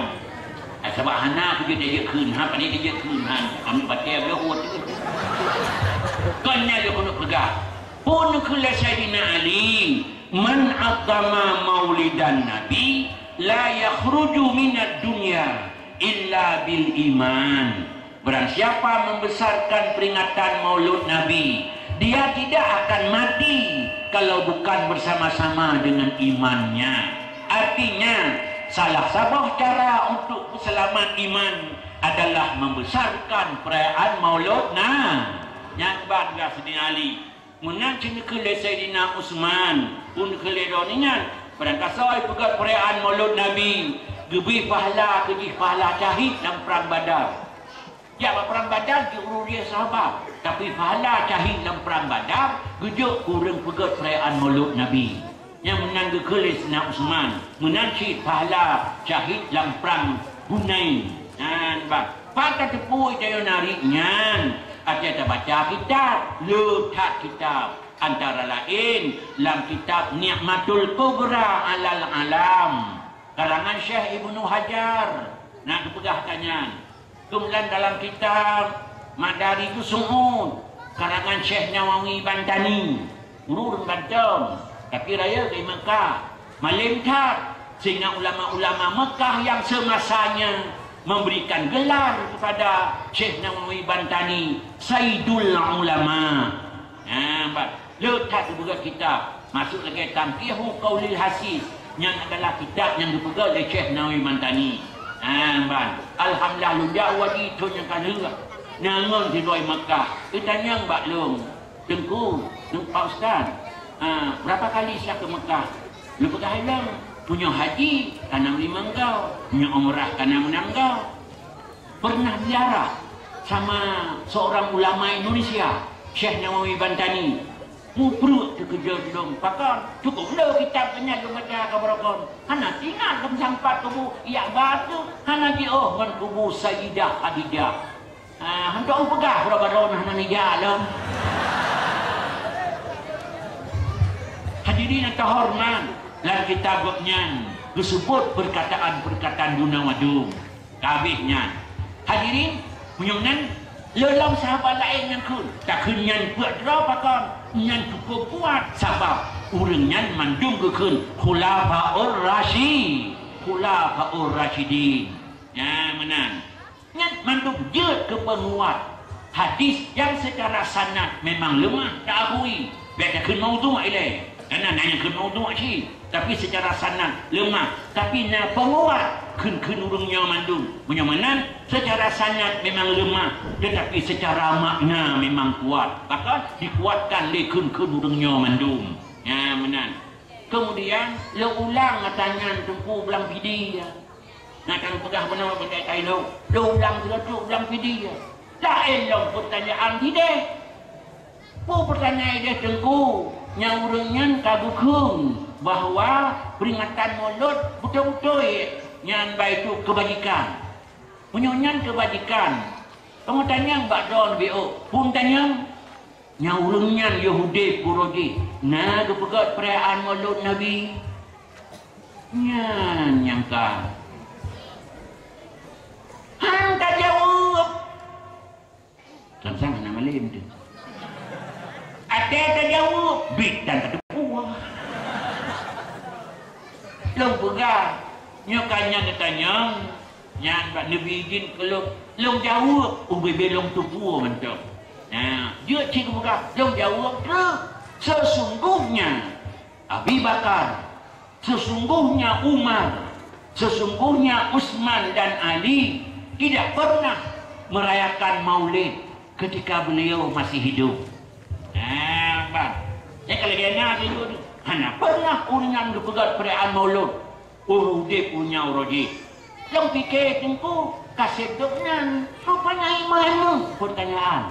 Ah, sabab hana keu jeuet jeuet kheun, ha, pane jeuet kheun, ha. Ambil batèe beuh uet. Kon nyan lôn keuneuk peugah. Phon keu lé Saidina Ali, "Man aqama maulidan Nabi la yakhruju minad dunya illa bil iman." Barang siapa membesarkan peringatan Maulud Nabi, dia tidak akan mati kalau bukan bersama-sama dengan imannya. Artinya, Salah saboh cara untuk peuseulamat iman adalah membesarkan perayaan Maulud. Nah, nyan ban gah Sidina Ali. Meunan cit neukheun lé Saidina Utsman, pun neukheun lé droeneuh nyan, barangkasoe peugét perayaan Maulud Nabi, geubri pahala keu jih pahala syahid lam Prang Badar. Jak bak Prang Badar jeuet ureuëng sahabat, tapi pahala syahid lam Prang Badar geujok keu ureuëng peugét perayaan Maulud Nabi. Nyang meunan geukheun lé Saidina Utsman, meunan cit pahala syahid lam Prang Hunain. Nyan ban. Pat tateupeue tanyoe nariek nyan? Até tabaca kitab, le that kitab. Antara laén lam kitab Ni'matul Kubra alal Alam, karangan Syekh Ibnu Hajar, na geupeugah tanyan. Keumudian dalam kitab Madarijus Su'ud, karangan Syekh Nawawi Bantani, ureuëng Banten, tapi rayeuk di Mekah, malém that, sehingga ulama-ulama Mekah yang semasanya memberikan gelar kepada Syekh Nawawi Bantani Saidul Ulama. Ha, ban. Le that geupeugét kitab, masôk lagée Tanqihu Qaulil Hasis, nyan adalah kitab nyang geupeugét lé Syekh Nawawi Bantani. Ha, ban. Alhamdulillah, lôn jak u haji thon nyang ka lheueh. Na ngon sidroe Mekah, geutanyong bak lôn, "Teungku, Teungku Pak Ustaz, ha, berapa kali saya ke Mekah?" Lôn peugah lé lôn, "Meunyoe haji, ka na limong goe, meunyoe umrah ka na meunan goe." Pernah ziarah sama seorang ulama Indonesia, Syekh Nawawi Bantani. Mupreuet teukeujot lom, pakon? Cukup le kitab nyan lôn baca ka barokon. Hana teuingat lôn sampat kubu Yak Batu, hana jiôh ngon kubu Sayyidah Khadijah. Ah, hantom peugah baroe-baroe hana nija lom. Hadirin yang terhormat, lam kitab gobnyan geusebut perkataan-perkataan guna wadum. Ka habéh nyan. Hadirin, meunyoe nan, lé lom sahabat laén nyang kheun, takheun nyan peuet droe pakon, nyan cukup kuat, sabab ureuëng nyan mandum geukheun Khulafaur Rasyid, Khulafaur Rasyidin. Nyan meunan. Nyan mandum jeuet keu peunguat. Hadis nyang seucara sanad memang leumah, taakui, bék takheun maudhu' ilée. Kana na nyang kheun maudhu' cit, tapi seucara sanad leumah, tapi na peunguat kheun-kheun ureuëng nyoe mandum. Meunyoe meunan, seucara sanad memang leumah, teutapi seucara makna memang kuat, bahkan dikuatkan lé kheun-kheun ureuëng nyoe mandum. Nyan meunan. Keumudian, lôn ulang ata nyan Teungku blang pidie. Na tapeugah bunoe beutai tailok, lôn ulang sigoe teuk blang pidie. Laén lom peutanyaan sideh. Peue peutanyaan ideh Teungku? Nyang ureuëng nyan ka geukheun bahwa peuringatan Maulud beutôi-beutôi nyan baitu keubajikan. Meunyoe nyan keubajikan, kamoe tanyong bak droe B O, phon tanyong. Nyang ureuëng nyan Yahudi puro jih na geupeugét peurayaan Maulud Nabi? Nyan nyang ka. Han tajaweueb. Sang-sang hana malém teuh. Até tajaweueb, bit dan tateupeue. Lôn peugah, nyoe ka nyan geutanyong, nyan bak neubi idhin keu lôn, lôn jaweueb, ubé-bé lôn teupeue mantong. Nah, jeuet cit geupeugah, lôn jaweueb treuk. Sesungguhnya Abi Bakar, sesungguhnya Umar, sesungguhnya Utsman dan Ali tidak pernah merayakan Maulid ketika beliau masih hidup. Nah, bang. Nyan ka lagée na geuyue tu. Hana pernah ureuëng nyan geupeugét peurayaan Maulud. Ureuëng udeb ureuëng nyan uroe jih. Lôn pike Teungku, ka sép gobnyan. Rupanya iman nyoe peutanyaan.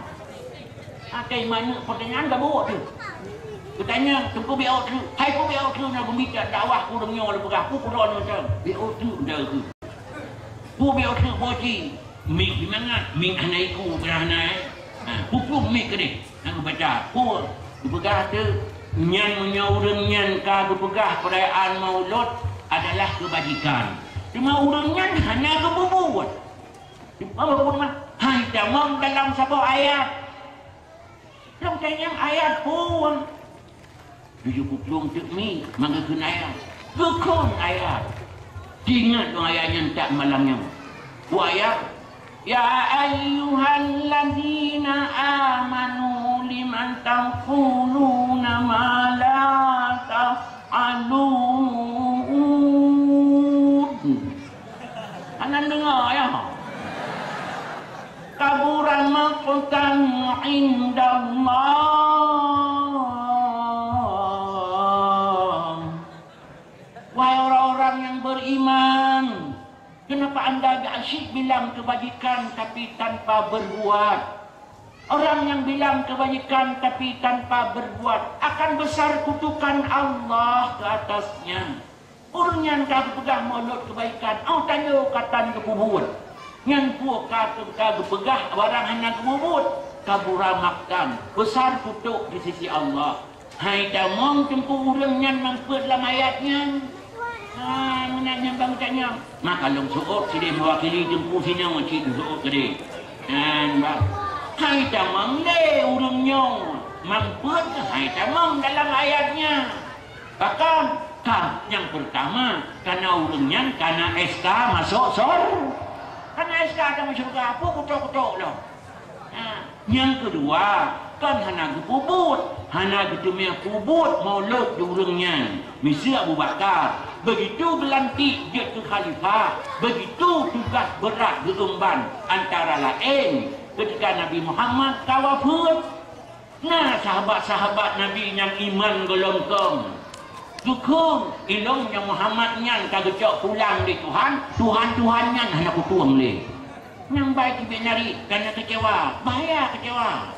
Akai iman nyoe peutanyaan gabuk tu. Geutanyong, Teungku B O tu. Hai Teungku B O tu na geumita dakwah keu ureuëng nyoe lôn peugah, peue keu droeneuh nyoe? B O tu ndak keu. Peue B O tu boci? Mik di mangat, mik hana iku, peue hana, eh? Ha, peue-peue mik keudeh. Nyang geubaca, peue geupeugah teuk, nyan meunyoe ureuëng nyan ka geupeugah peurayaan Maulud adalah keubajikan. Teuma ureuëng nyan hana geupeubuet. Teuma buet mah, hai tamong dalam saboh ayat. Lôn tanyong ayat peue? Tujoh peuet plôh teuk mi, maka kheun ayat. Geukheun ayat. Teuingat lôn ayat nyan that malam nyoe. Peue ayat? "Ya ayyuhalladzina amanu lima taquluna ma la taf'alun." indallah. Wahai orang-orang yang beriman, kenapa anda asyik bilang kebajikan tapi tanpa berbuat? Orang yang bilang kebajikan tapi tanpa berbuat akan besar kutukan Allah ke atasnya. Ureuëng nyan ka geupeugah mulod keubaikan, oh tanyoe ka tan geupeubuet. Nyan peue ka, ka geupeugah barang hana geupeubuet, kabura maqtan, besar kutuk di sisi Allah. Hai tamong teungku ureuëng nyan nyang peuet lam ayat nyan. Ha, meunan nyang bang tanyong. Maka lôn seuôt sideh mewakili teungku sinoe cit seuôt tadi. Nyan bang. Hai tamong lé ureuëng nyoe nyang peuet hai tamong dalam ayat nyan. Pakon? Ka, nyang peurtama, kana ureuëng nyan kana S K masôk sor-, kana S K ka masôk syeuruga, peue kutok-kutok lom. Ha, nyang keudua, kon hana geupeubuet, hana geuteumé peubuet mulod di ureuëng nyan. Miseue Abu Bakar, begitu geulantik jeuet keu khalifah, begitu tugaih beurat geuemban, antara laén keutika Nabi Muhammad ka wafeuet. Na sahabat-sahabat Nabi nyang iman gohlom kong. Geukheun, ilôn nyang Muhammad nyan ka geucok pulang lé Tuhan, tuhan-tuhan nyan hana kutueng lé. Nyang bai teubiet nari, kana keucewa, bahaya keucewa.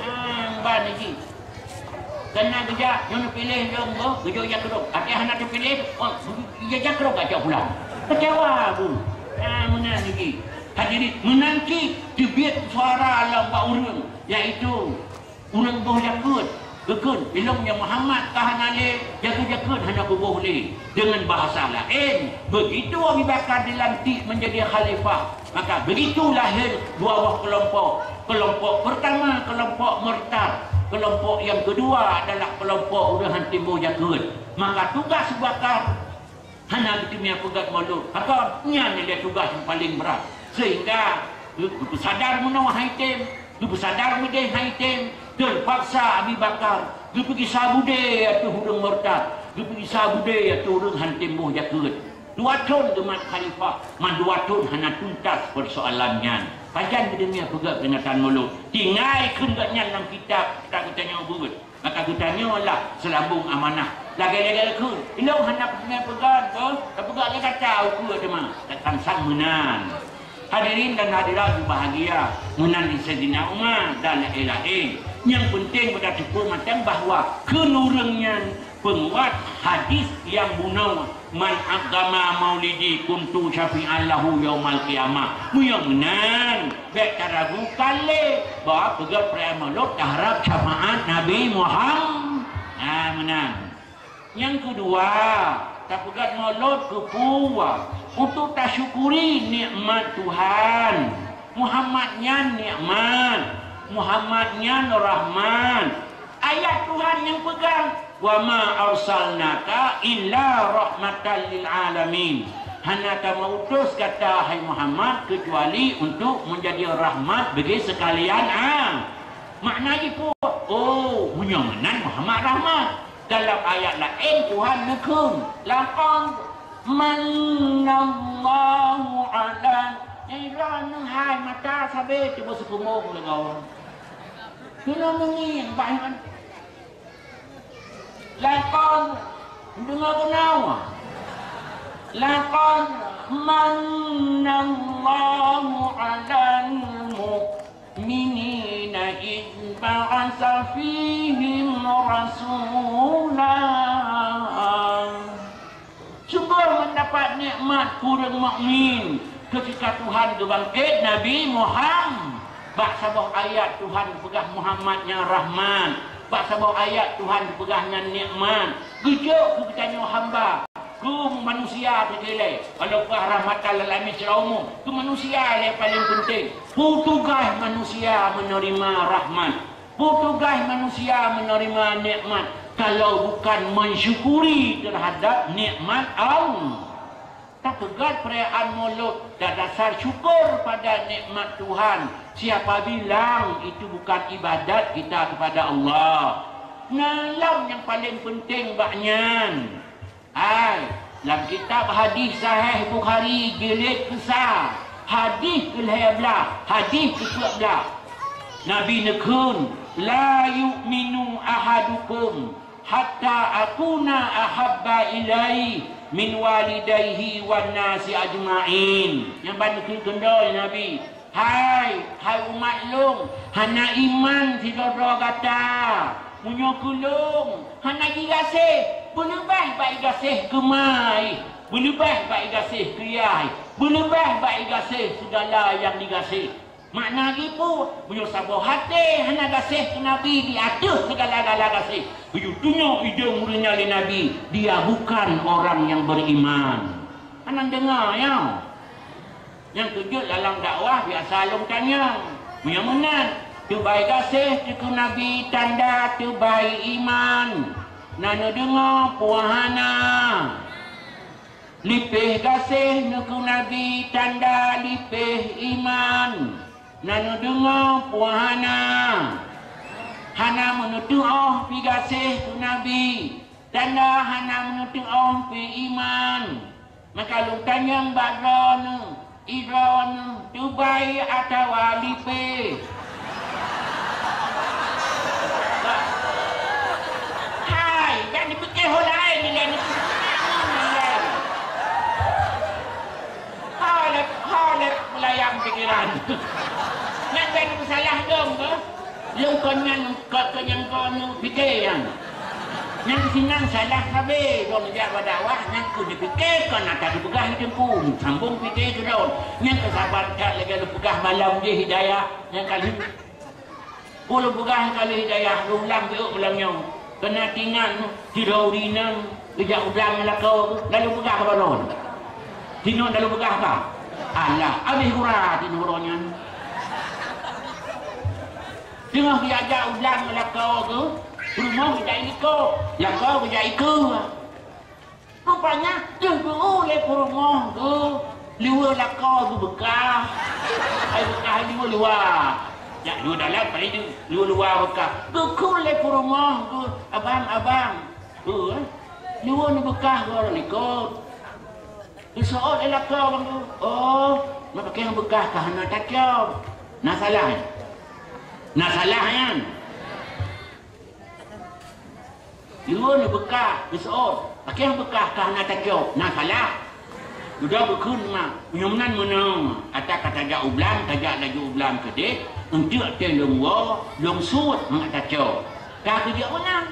Nyang ban jih. Kana geujak, nyoe neupiléh lôn boh, geujok jak keudroe. Até hana teupiléh, oh, jak keudroe geucok pulang. Keucewa bu. Ah, meunan jih. Hadirin, meunan cit teubiet suara lam bak ureuëng, yaitu ureuëng boh jakeuet, geukheun, ilôn nyang Muhammad ka hana lé, jakeuet-jakeuet hana kuboh lé. Dengan bahasa laén, begitu Abu Bakar dilantik menjadi khalifah, maka begitu lahir dua boh kelompok. Kelompok pertama, kelompok murtad. Kelompok yang kedua adalah kelompok ureuëng hantom boh jakeuet. Maka tugaih Abu Bakar hana geuteumé peugét mulod. Pakon? Nyan lé tugaih nyang paleng brat. Sehingga geupeusadar meunoe hai tem, geupeusadar meudeh hai tem, teupaksa Abi Bakar geupeugisa budé ateueh ureuëng murtad, geupeugisa budé ateueh ureuëng hantom boh jakeuet. Dua thon geumat khalifah, mandua thon hana tuntas peusoalan nyan. Pajan geuteumé peugét peringatan mulod? Tinggai kheun gobnyan lam kitab, kitab geutanyoe beuet. Maka geutanyoe lah seulambong amanah. Lagée-lagée kheun, ilôn hana peuteumé peugét, beuh, tapeugét lé gata ukeue teuma, tatang sang meunan. Hadirin dan hadirat berbahagia, meunan di Saidina Umar dan laén-laén. Nyang peunteng beutateupeue mantong bahwa kheun ureuëng nyan peunguat hadis nyang bunoe, "Man aqama maulidi kuntu syafi'an lahu yaumal qiyamah." Meunyoe meunan, bék taragu kalé bahwa peugét peuraya mulod taharab syafaat Nabi Muhammad. Nah, meunan. Nyang keudua, tapeugét mulod keupeue? Untuk tasyukuri nikmat Tuhan. Muhammad nyan nikmat. Muhammad nyan rahmat. Ayat Tuhan nyang peugah, "Wa ma arsalnaka illa rahmatan lil alamin." Hana kamoe utus gata, hai Muhammad, keucuali untuk menjadi rahmat bagi sekalian a-, makna jih peue? Oh, meunyoe meunan Muhammad rahmat. Dalam ayat laén Tuhan neukheun, "Laqad manallahu 'ala," nyang droeneuh hai mata sabé teuboh seukumoh lé gob. Keunoe meungieng bak nyan. Laqad, deungoe keunoe. "Laqad manallahu 'alal mu'minina idz ba'atsa fihim rasula." Sunggoh meudapat nikmat keu ureuëng mukmin keutika Tuhan geubangket Nabi Muhammad. Bak saboh ayat Tuhan geupeugah Muhammad nyan rahmat. Bak saboh ayat Tuhan geupeugah nyan nikmat. Geujok keu geutanyoe hamba, keu manusia teukeulai. Walau peugah rahmatan lil alamin secara umum, keu manusia lé paleng peunteng. Peue tugaih manusia meuneurima rahmat? Peue tugaih manusia meuneurima nikmat kalau bukan mensyukuri terhadap nikmat Allah? Tapeugét perayaan Maulud dan dasar syukur pada nikmat Tuhan. Siapa bilang itu bukan ibadat kita kepada Allah? Nah, lom nyang paleng peunteng bak nyan. Hai, lam kitab hadis Sahih Bukhari jilid keusa, hadis keulhée blaih, hadis keupeuet blaih. Nabi neukheun, "La yu'minu ahadukum hatta akuna ahabba ilaihi min walidaihi wan nasi ajma'in." Nyang ban neukheun keudroe Nabi, "Hai, hai umat lôn, hana iman sidroe-droe gata, meunyoe keu lôn hana jigaséh, beuleubeh bak igaséh keu ma, beuleubeh bak igaséh keu yah, beuleubeh bak igaséh sigala nyang digaséh." Makna jih peue? Meunyoe saboh até hana gaséh keu Nabi di ateueh sigala-gala gaséh, geuyue tunyok idong ureuëng nyan lé Nabi, dia bukan orang yang beriman. Hana deungoe, ya? Nyang keujeuet lam dakwah biasa lôn tanyong. Meunyoe meunan, teubai gaséh teuh keu Nabi tanda teubai iman. Na neudeungoe peue hana? Lipéh gaséh neukeu Nabi tanda lipéh iman. Na neudeungoe peue hana? Hana meuneuteuoh pih gaséh keu Nabi tanda hana meuneuteuoh pih iman. Maka lôn tanyong bak droeneuh, droeneuh teubai atawa lipéh? Hai, dan dipike ho laén ilée nyoe. Ho lé, ho lé meulayang pikiran. Nyan dan salah dong ke? Lôn kon nyan, kon, kon nyang kon pike nyan. Nyang sinan salah sabe, dong jak bak dakwah, nyang keu dipike kon ata geupeugah di teungku, sambong pike keudroe. Nyang keu saban that lagée lôn peugah malam jih hidayah, nyang kali. Ulôn peugah kali hidayah, lôn ulang jeuet malam nyoe. Keuneuk ingat, sidroe ureuëng inong geujak u blang ngon lakoe, lalu peugah keu droeneuh. Sinoe lalu peugah ka. Alah, abéh gura sinoe droe nyan. Teungoh geujak u blang ngon lakoe geuh, peurumoh geujak i likot, lakoe geujak i keue. Rupanya, deuh geu lé peurumoh geuh, liweue lakoe geuh beukah. Ai beukah liweue luwa. Jak liweue dalam paléng deuh, liweue luwa beukah. Geukheun lé peurumoh geuh, "Abang, abang." "Peue, eh?" "Liweue neubeukah geuh likot." Geuseuôt lé lakoe geuh, "Oh, meupakéng beukah ka hana tacok." Na salah nyan? Na salah nyan? Liweue neubeukah, geuseuôt, pakéng beukah ka hana tacok, na salah. Dudoe geukheun ma, meunyoe meunan meunoe, ata ka tajak u blang, tajak laju u blang keudeh, eunteuk teuh lôn woe, lôn seuôt mangat tacok. Ka geujak meunan,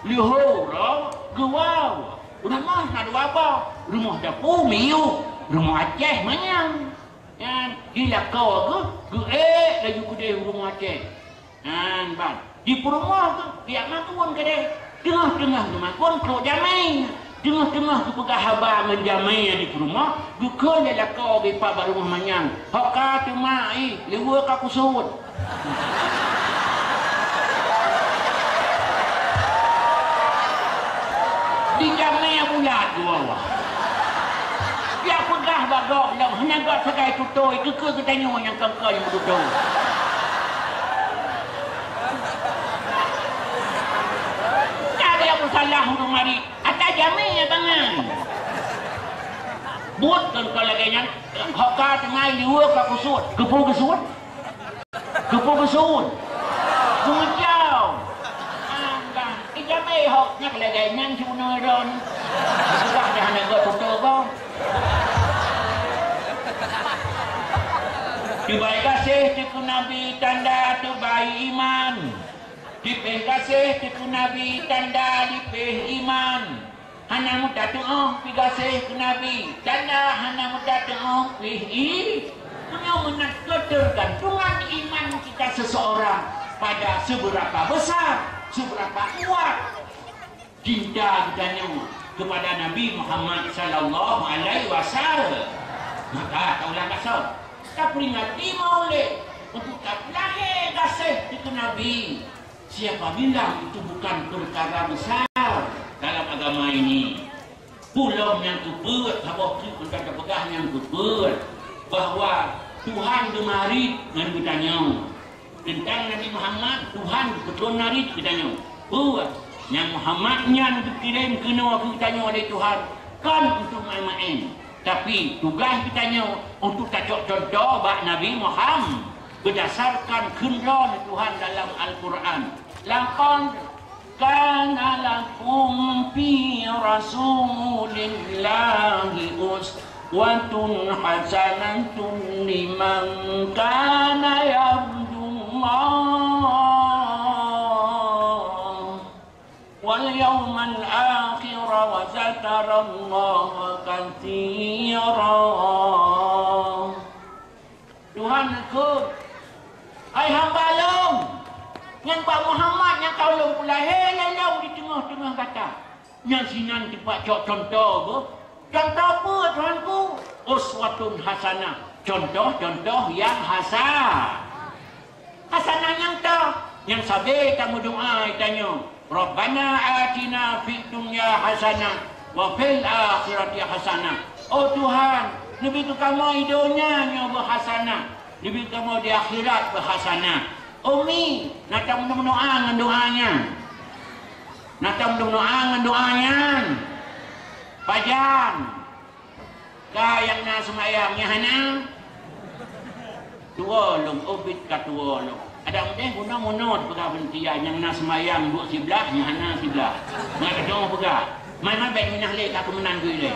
lihoe uroe geuwoe, rumoh na dua boh, rumoh dapu miyueb, rumoh Aceh manyang. Nyan, di lakoe geuh, geuék laju keudeh u rumoh Aceh. Nyan ban, di peurumoh geuh, geujak makon keudeh. Teungoh-teungoh geumakon, trok jamé. Teungoh-teungoh geupeugah haba ngon jamé nyang di peurumoh, geukheun lé lakoe geuh pat bak rumoh manyang. "Ho ka teuma, ih, liweue ka kuseuôt." Di jamé bulat dua wah. Piak peugah bak gob lom, hana gob sagai tutôi, keu-keu geutanyoe nyang kongkon nyang beututôi. Ka dia meusalah ureuëng marit, ata jamé bangai. Buet kongkon lagée nyan, ho ka teuma liweue ka kuseuôt, keupeue geuseuôt? Keupeue geuseuôt? Geumeucau. Angkah, ijamé hok nyak lagée nyan siunoe droen. Sudah dah hana geututoe gob. Teubai gaséh teuh keu Nabi tanda teubai iman. Lipéh gaséh teuh keu Nabi tanda lipéh iman. Hana meutateuoh pih gaséh keu Nabi, tanda hana meutateuoh pih i. Meunyoe meunan ketergantungan iman kita seseorang pada seberapa besar, seberapa kuat cinta geutanyoe kepada Nabi Muhammad sallallahu alaihi wasallam. Maka taulang gasong, taperingati Maulid untuk tapeulahé gaséh teuh keu Nabi. Siapa bilang itu bukan perkara besar dalam agama ini? Peue lom nyang keupeuet, saboh teuk meunan tapeugah nyang keupeuet, bahwa Tuhan geumari ngon geutanyoe. Teuntang Nabi Muhammad, Tuhan geupeutrön marit geutanyoe. Peue nyang Muhammad nyan geukirém keunoe keu geutanyoe lé Tuhan, kon untuk maén-maén, tapi tugaih geutanyoe untuk tacok cuntoh bak Nabi Muhammad. Berdasarkan kheun droe Tuhan dalam Al-Quran. Laqad kana lakum fi Rasulillahi uswatun hasanatun liman kana yarjullah wal yaumal akhir wa dzakarallaha katsira. Tuhan neukheun, "Hai hamba lôn, nyan bak Muhammad nyang ka lôn peulahé lé lôn di teungoh-teungoh gata." Nyan sinan teumpat cok contoh beuh. Contoh peue, Tuhanku? Uswatun hasanah. Contoh-contoh nyang hasa-, hasanah nyang toh. Nyang sabe tameudoa tanyoe, "Rabbana atina fid dunya hasanah wa fil akhirati hasanah." Oh Tuhan, neubi keu kamoe di donya nyoe beuhasanah, neubi keu kamoe di akhirat beuhasanah. Umi, na tameudoa ngon doa nyan? Na tameudoa ngon doa nyan? Pajan? Ka nyang na seumayang nyan hana? Tuwo lôn, ubit ka tuwo lôn. Adak udeh bunoe-bunoe peugah beuntia nyang na seumayang duek siblah, nyan hana siblah. Ngat keudong peugah. Mai-mai bèk minah lé ka keumeunan gui lé.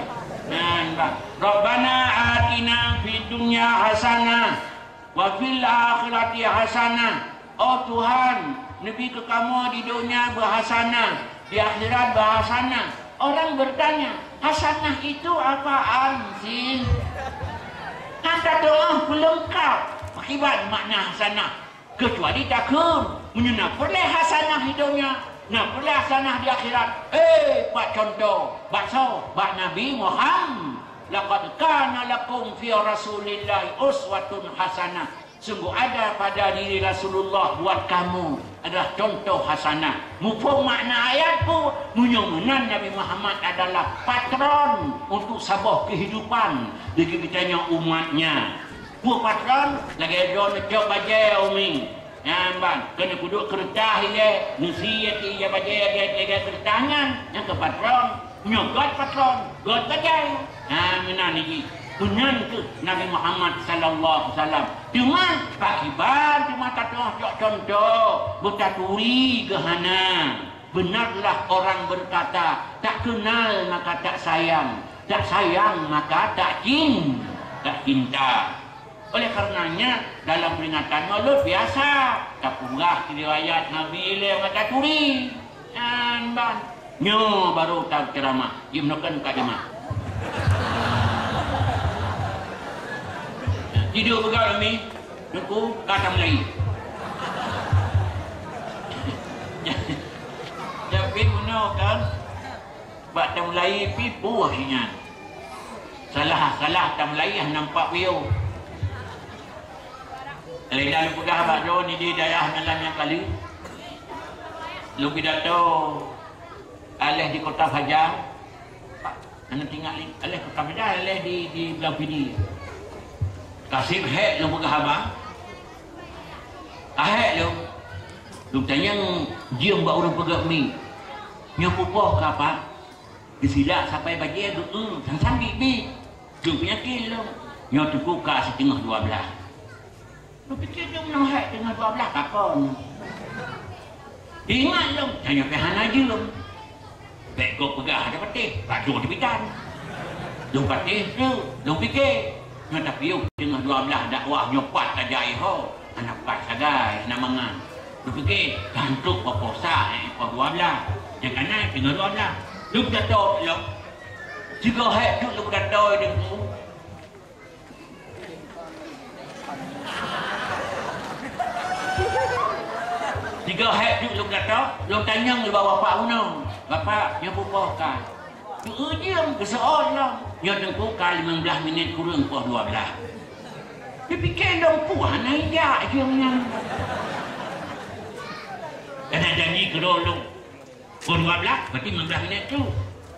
Nyan bah. Rabbana atina fid dunya hasanah wa fil akhirati hasanah. Oh Tuhan, neubi keu kamoe di donya beuhasanah, di akhirat beuhasanah. Orang bertanya, "Hasanah itu apaan sih?" Kan tatu'oh peulengkap akibat makna hasanah. Keucuali takheun, meunyoe na peureulèe hasanah di donya, na peureulèe hasanah di akhirat. Eh, bak contoh, bak soe? Bak Nabi Muhammad. "Laqad kana lakum fi Rasulillahi uswatun hasanah." Sungguh ada pada diri Rasulullah buat kamu adalah contoh hasanah. Muphom makna ayat peue? Meunyoe meunan Nabi Muhammad adalah patron untuk saboh kehidupan bagi geutanyoe umatnya. Peue patron? Lagèe droeneuh cok bajèe, Umi. Nyan ban, keuneuk peuduek keureutah ilèe, neusie ija bajèe lagèe keureutah nyan, nyan keuh patron. Nyoe göt patron, göt bajèe. Ha, meunan jih. Meunan keuh Nabi Muhammad sallallahu alaihi wasallam. Teuma, pakriban teuma tatu'oh cok contoh, beutaturi geuhana. Beunarlah orang berkata, "Tak kenal maka tak sayang, tak sayang maka tak cin-, tak cinta." Oleh karenanya, dalam peringatan Maulud biasa tapeugah riwayat Nabi lé mata turi. Nyan ban. Nyoe baru tau ceramah. Jimeunokan ka jemaah. Tidur peugah Umi, Teungku, ka tamulai. Tapi meunoe kan, bak tamulai pi puih nyan. Salah-salah tamulai hana nampak buyô. Lé na lôn peugah bak droe di dayah nyan lam nyang kali. Lôn pidato aléh di Kota Fajar. Hana teuingat lé, aléh Kota Fajar, aléh di, di Blang Pidie. Ka seb hék lôn peugah haba. Ka hék lôn. Lôn tanyong jeuem bak ureueng peugöt mi. Nyoe pupoh ka, Pak? Geusilak sapai bajèe geu-eu, sang-sang biet-biet. Geupeunyakin lôn. Nyoe teungku ka siteungoh dua blaih. Lôn pike jeuem nyoe hék teungoh dua blaih ka kon. Ingat lôn, tanyoe pih hana jeuem. Bèk gob peugah hana patéh, rajo dipitan. Lôn patéh tu, lôn pike. Nyoe tapiôh teungoh dua blaih dakwah nyoe pat tajak iho. Hana pat sagai, hana mangat. Lôn pike, ka hantom poh sa, eh, poh dua blaih. Nyang kana teungoh dua blaih. Lôn pidato lom. Sigoe hék teuk lôn pidato deungon. Sigoe hék teuk lôn pidato, lôn tanyong lé bapak bunoe. Bapak, nyoe pupoh ka? Geu-eu jeuem geuseuôt lom. Nyoe teungku ka limong blaih minét kureueng poh dua blaih. Jipike lôn peue hana ijak jeuem nyan. Kana janji keudroe lôn. Poh dua blaih, berarti limong blaih minét tu.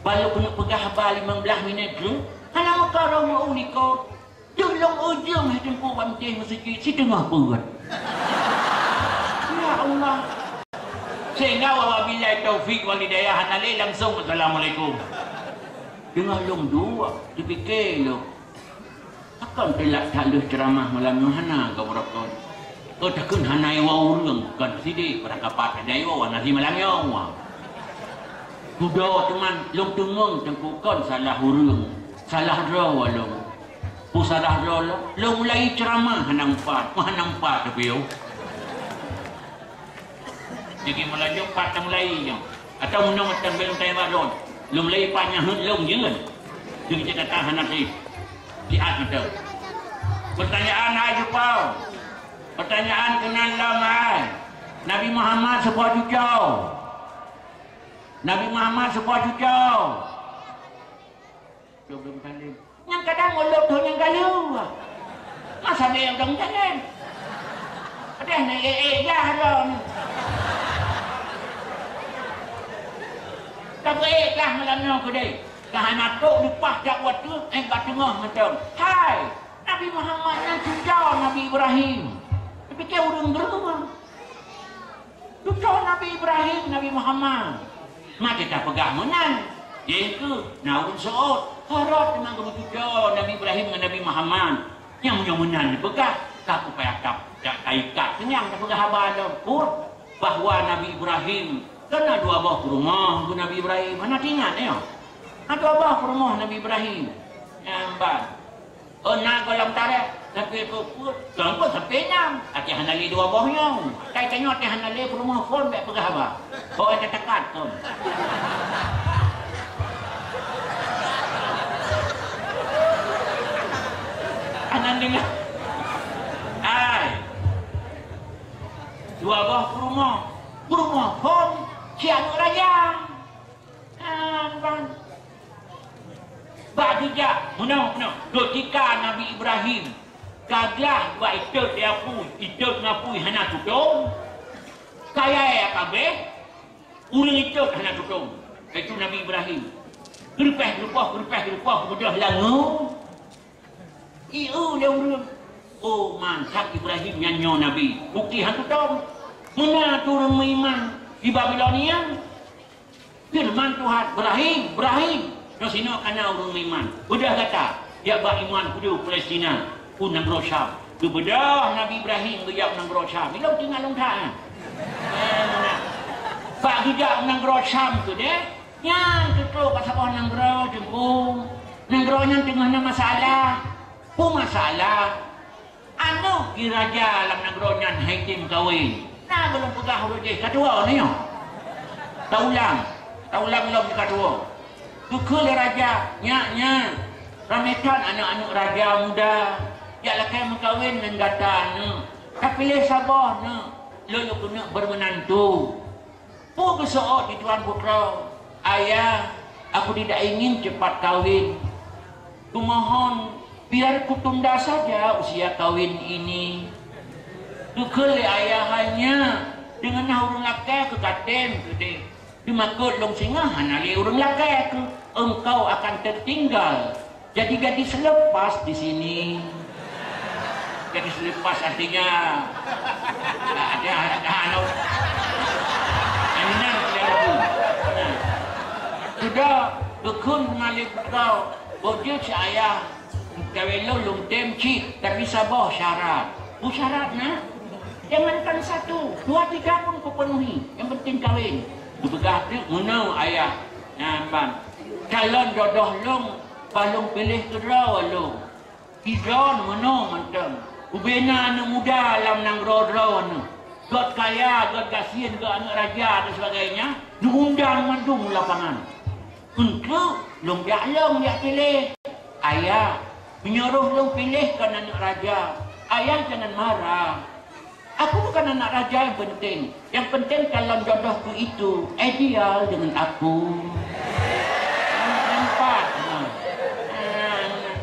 Ban lôn keuneuk peugah haba limong blaih minét tu, hana meukaru meu-u likot. Teuk lôn eu jeuem hai teungku bak meutéh meuseujid siteungoh peuet. Ya Allah. Sehingga wabillahi taufik wal hidayah hana lé langsung assalamualaikum. Teungoh lôn duek, teupike lôn. Pakon teulat that lheueh ceuramah malam nyoe hana gob rukon. Oh, takheun hana iwoe ureuëng, kon sideh, barangkapat hana iwoe, hana simalam nyoe. Tudoe teuma lôn teumeung teungku kon salah ureuëng, salah droe lôn. Peue salah droe lôn? Lôn mulai ceuramah hana meupat, hana meupat teupiôh. Jadi mulai nyoe pat mulai nyoe. Atau meunyoe mantong belom tanya bak lôn. Lôn mulai pat nyang heuet lôn jeuet. Jadi cakap hana sih. Siat mantong. Pertanyaan hai jumpa. Pertanyaan keunan lom hai. Nabi Muhammad sebuah cucau. Nabi Muhammad sebuah cucau. Belum, belum tanding. Nyang kadang ulôn tu nyang galak. Masa dia yang dong jalan. Ada nak eh eh dah lom. Tapi eh dah malam nyoe kedai. Dah anak tu lepas jak waktu eh bak tengah macam. Hai, Nabi Muhammad yang cucau Nabi Ibrahim. Tapi dia urang gerumah. Tutoe Nabi Ibrahim, Nabi Muhammad. Maka tapeugah meunan. Jih keuh na ureuëng seuôt, harab teuma geumeututoe Nabi Ibrahim ngon Nabi Muhammad. Nyang meunyoe meunan dipeugah, ka kupayah tap, ka ikat keunyang tapeugah haba lom. Peue? Bahwa Nabi Ibrahim kana dua boh peurumoh keu Nabi Ibrahim. Hana tingat nyoe. Na dua boh peurumoh Nabi Ibrahim. Nyang ban. Oh, na gohlom tarek, tapi peue-peue, teungku sampai nyan. Até hana lé dua boh nyoe. Kai tanyoe até hana lé peurumoh phon bèk peugah haba. Ho até takat phon. Anan deungoe. Ai. Dua boh peurumoh. Peurumoh phon si aneuk raja. Nyan ban. Bak jijak, meunoe, meunoe. Keutika Nabi Ibrahim ka glah bak itot di apui, itot ngon apui hana tutong, kayai ka abéh, ureuëng itot hana tutong. Itu Nabi Ibrahim. Geurupah-geurupah, geurupah-geurupah, beudôh langue. Ieu lé ureuëng. Oh, mantap Ibrahim nyan nyoe nabi. Bukti han tutong. Meunan tu ureuëng meuiman di Babilonia. Feureuman Tuhan, "Ibrahim, Ibrahim!" Nyoe sinoe kana ureuëng meuiman. Beudôh gata, jak bak iman kudu Palestina, u nanggroe Syam. Geubeudôh Nabi Ibrahim geujak u nanggroe Syam. Ilong tinggai lôn that, eh. Eh, meunan. Bak geujak u nanggroe Syam tu deh, nyan teutrok bak saboh nanggroe Teungku. Nanggroe nyan teungoh na masalah. Peue masalah? Aneuk di raja lam nanggroe nyan hai tem kawen. Na gohlom peugah ureuëng jih ka tuwoe nyoe. Taulang, taulang lom ka tuwoe. Geukheun lé raja, "Nyak, nyak, ramé that aneuk-aneuk raja muda jak lakée meukawen ngon gata aneuk. Tapiléh saboh neuk, lôn keuneuk beureumeunantu." Peue geuseuôt di tuan putroe, "Ayah, aku tidak ingin cepat kawin. Kumohon, biar kutunda saja usia kawin ini." Geukheun lé ayah hai nyak, "Deungon na ureuëng lakée keu ka tem keudeh. Teumakot lôn singoh hana lé ureuëng lakée keu, engkau akan tertinggal. Jadi gadis lepas di sini." Gadis lepas artinya, ada, ada, ada, anu. Anu, anu. Sudah, geukheun ngon lé putroe, "Boh jeuet si ayah, kawin lôn lôn tem cit, tapi saboh syarat." "Peue syarat na?" "Jangankan satu, dua tiga pun kupenuhi, yang penting kawin." Geupeugah teuk meunoe ayah nyan ban. "Calon jodoh lôn, bah lôn piléh keudroe lôn. Sidroe meunoe mantong. Ubena aneuk muda lam nanggroe droeneuh. Gét kaya, gét gasien, gét aneuk raja dan sebagainya, neuundang mandum u lapangan. Eunteuk lôn jak lôn jak piléh. Ayah, meunyoe roh lôn piléh kon aneuk raja, ayah jangan marah. Aku bukan anak raja yang penting. Yang penting calon jodohku itu ideal dengan aku." Nampak? Nah. Nah, nah.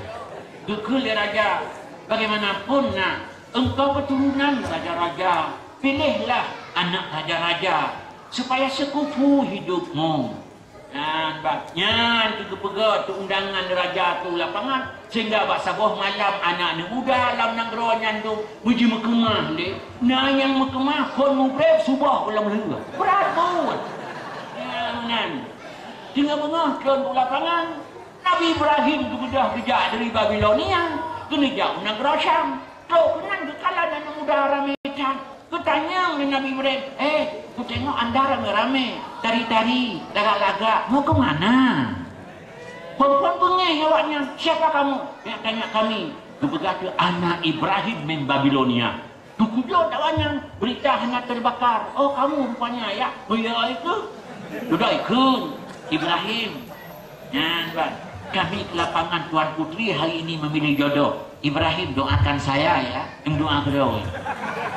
Geukheun lé raja, "Bagaimanapun, nak, engkau keturunan raja-raja. Pilihlah anak raja-raja, supaya sekufu hidupmu." Nyan, bah, nyan keuh geupeugah teu undangan raja tu lapangan, sehingga bak saboh malam aneuk muda lam nanggroe nyan tu beujimeukeumah lé. Na nyang meukeumah phon mubrek suboh u lam lheueh. Brat buet. Nyan, nyan. Teungoh beungoh tron u lapangan, Nabi Ibrahim geubeudôh geujak dari Babilonia, keuneuk jak u nanggroe Syam. Trok keunan geukalon aneuk muda ramé that. Tanyong lé Nabi Ibrahim, "Eh, kutengok anda ramé-ramé, tari-tari, lagak-lagak, mau ke mana?" Phon-phon beungéh awaknyan, "Siapa kamu?" "Yang tanya kami." Geupeugah keu, "Ana Ibrahim min Babilonia." Teukujut awaknyan, berita hana terbakar. "Oh, kamu rupanya, ya?" "Oh, ya, itu." Sudah ikut Ibrahim. Nyan ban, kami ke lapangan Tuan Putri hari ini memilih jodoh. Ibrahim, doakan saya ya. Em, doa keudroe.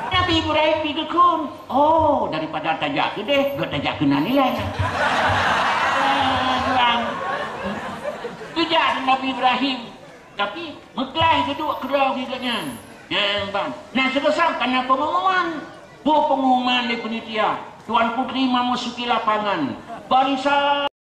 Nabi Ibrahim pi geukheun. Oh, daripada tajak keudeh, gèt tajak keunan ilèe. Ah, Tuan. Geujak Nabi Ibrahim. Tapi meuklaih geuduek keudroe geuh nyan. Nyan ban. Nah, seubab kana pengumuman. Peue pengumuman lé panitia. Tuan Putri memasuki lapangan. Barisan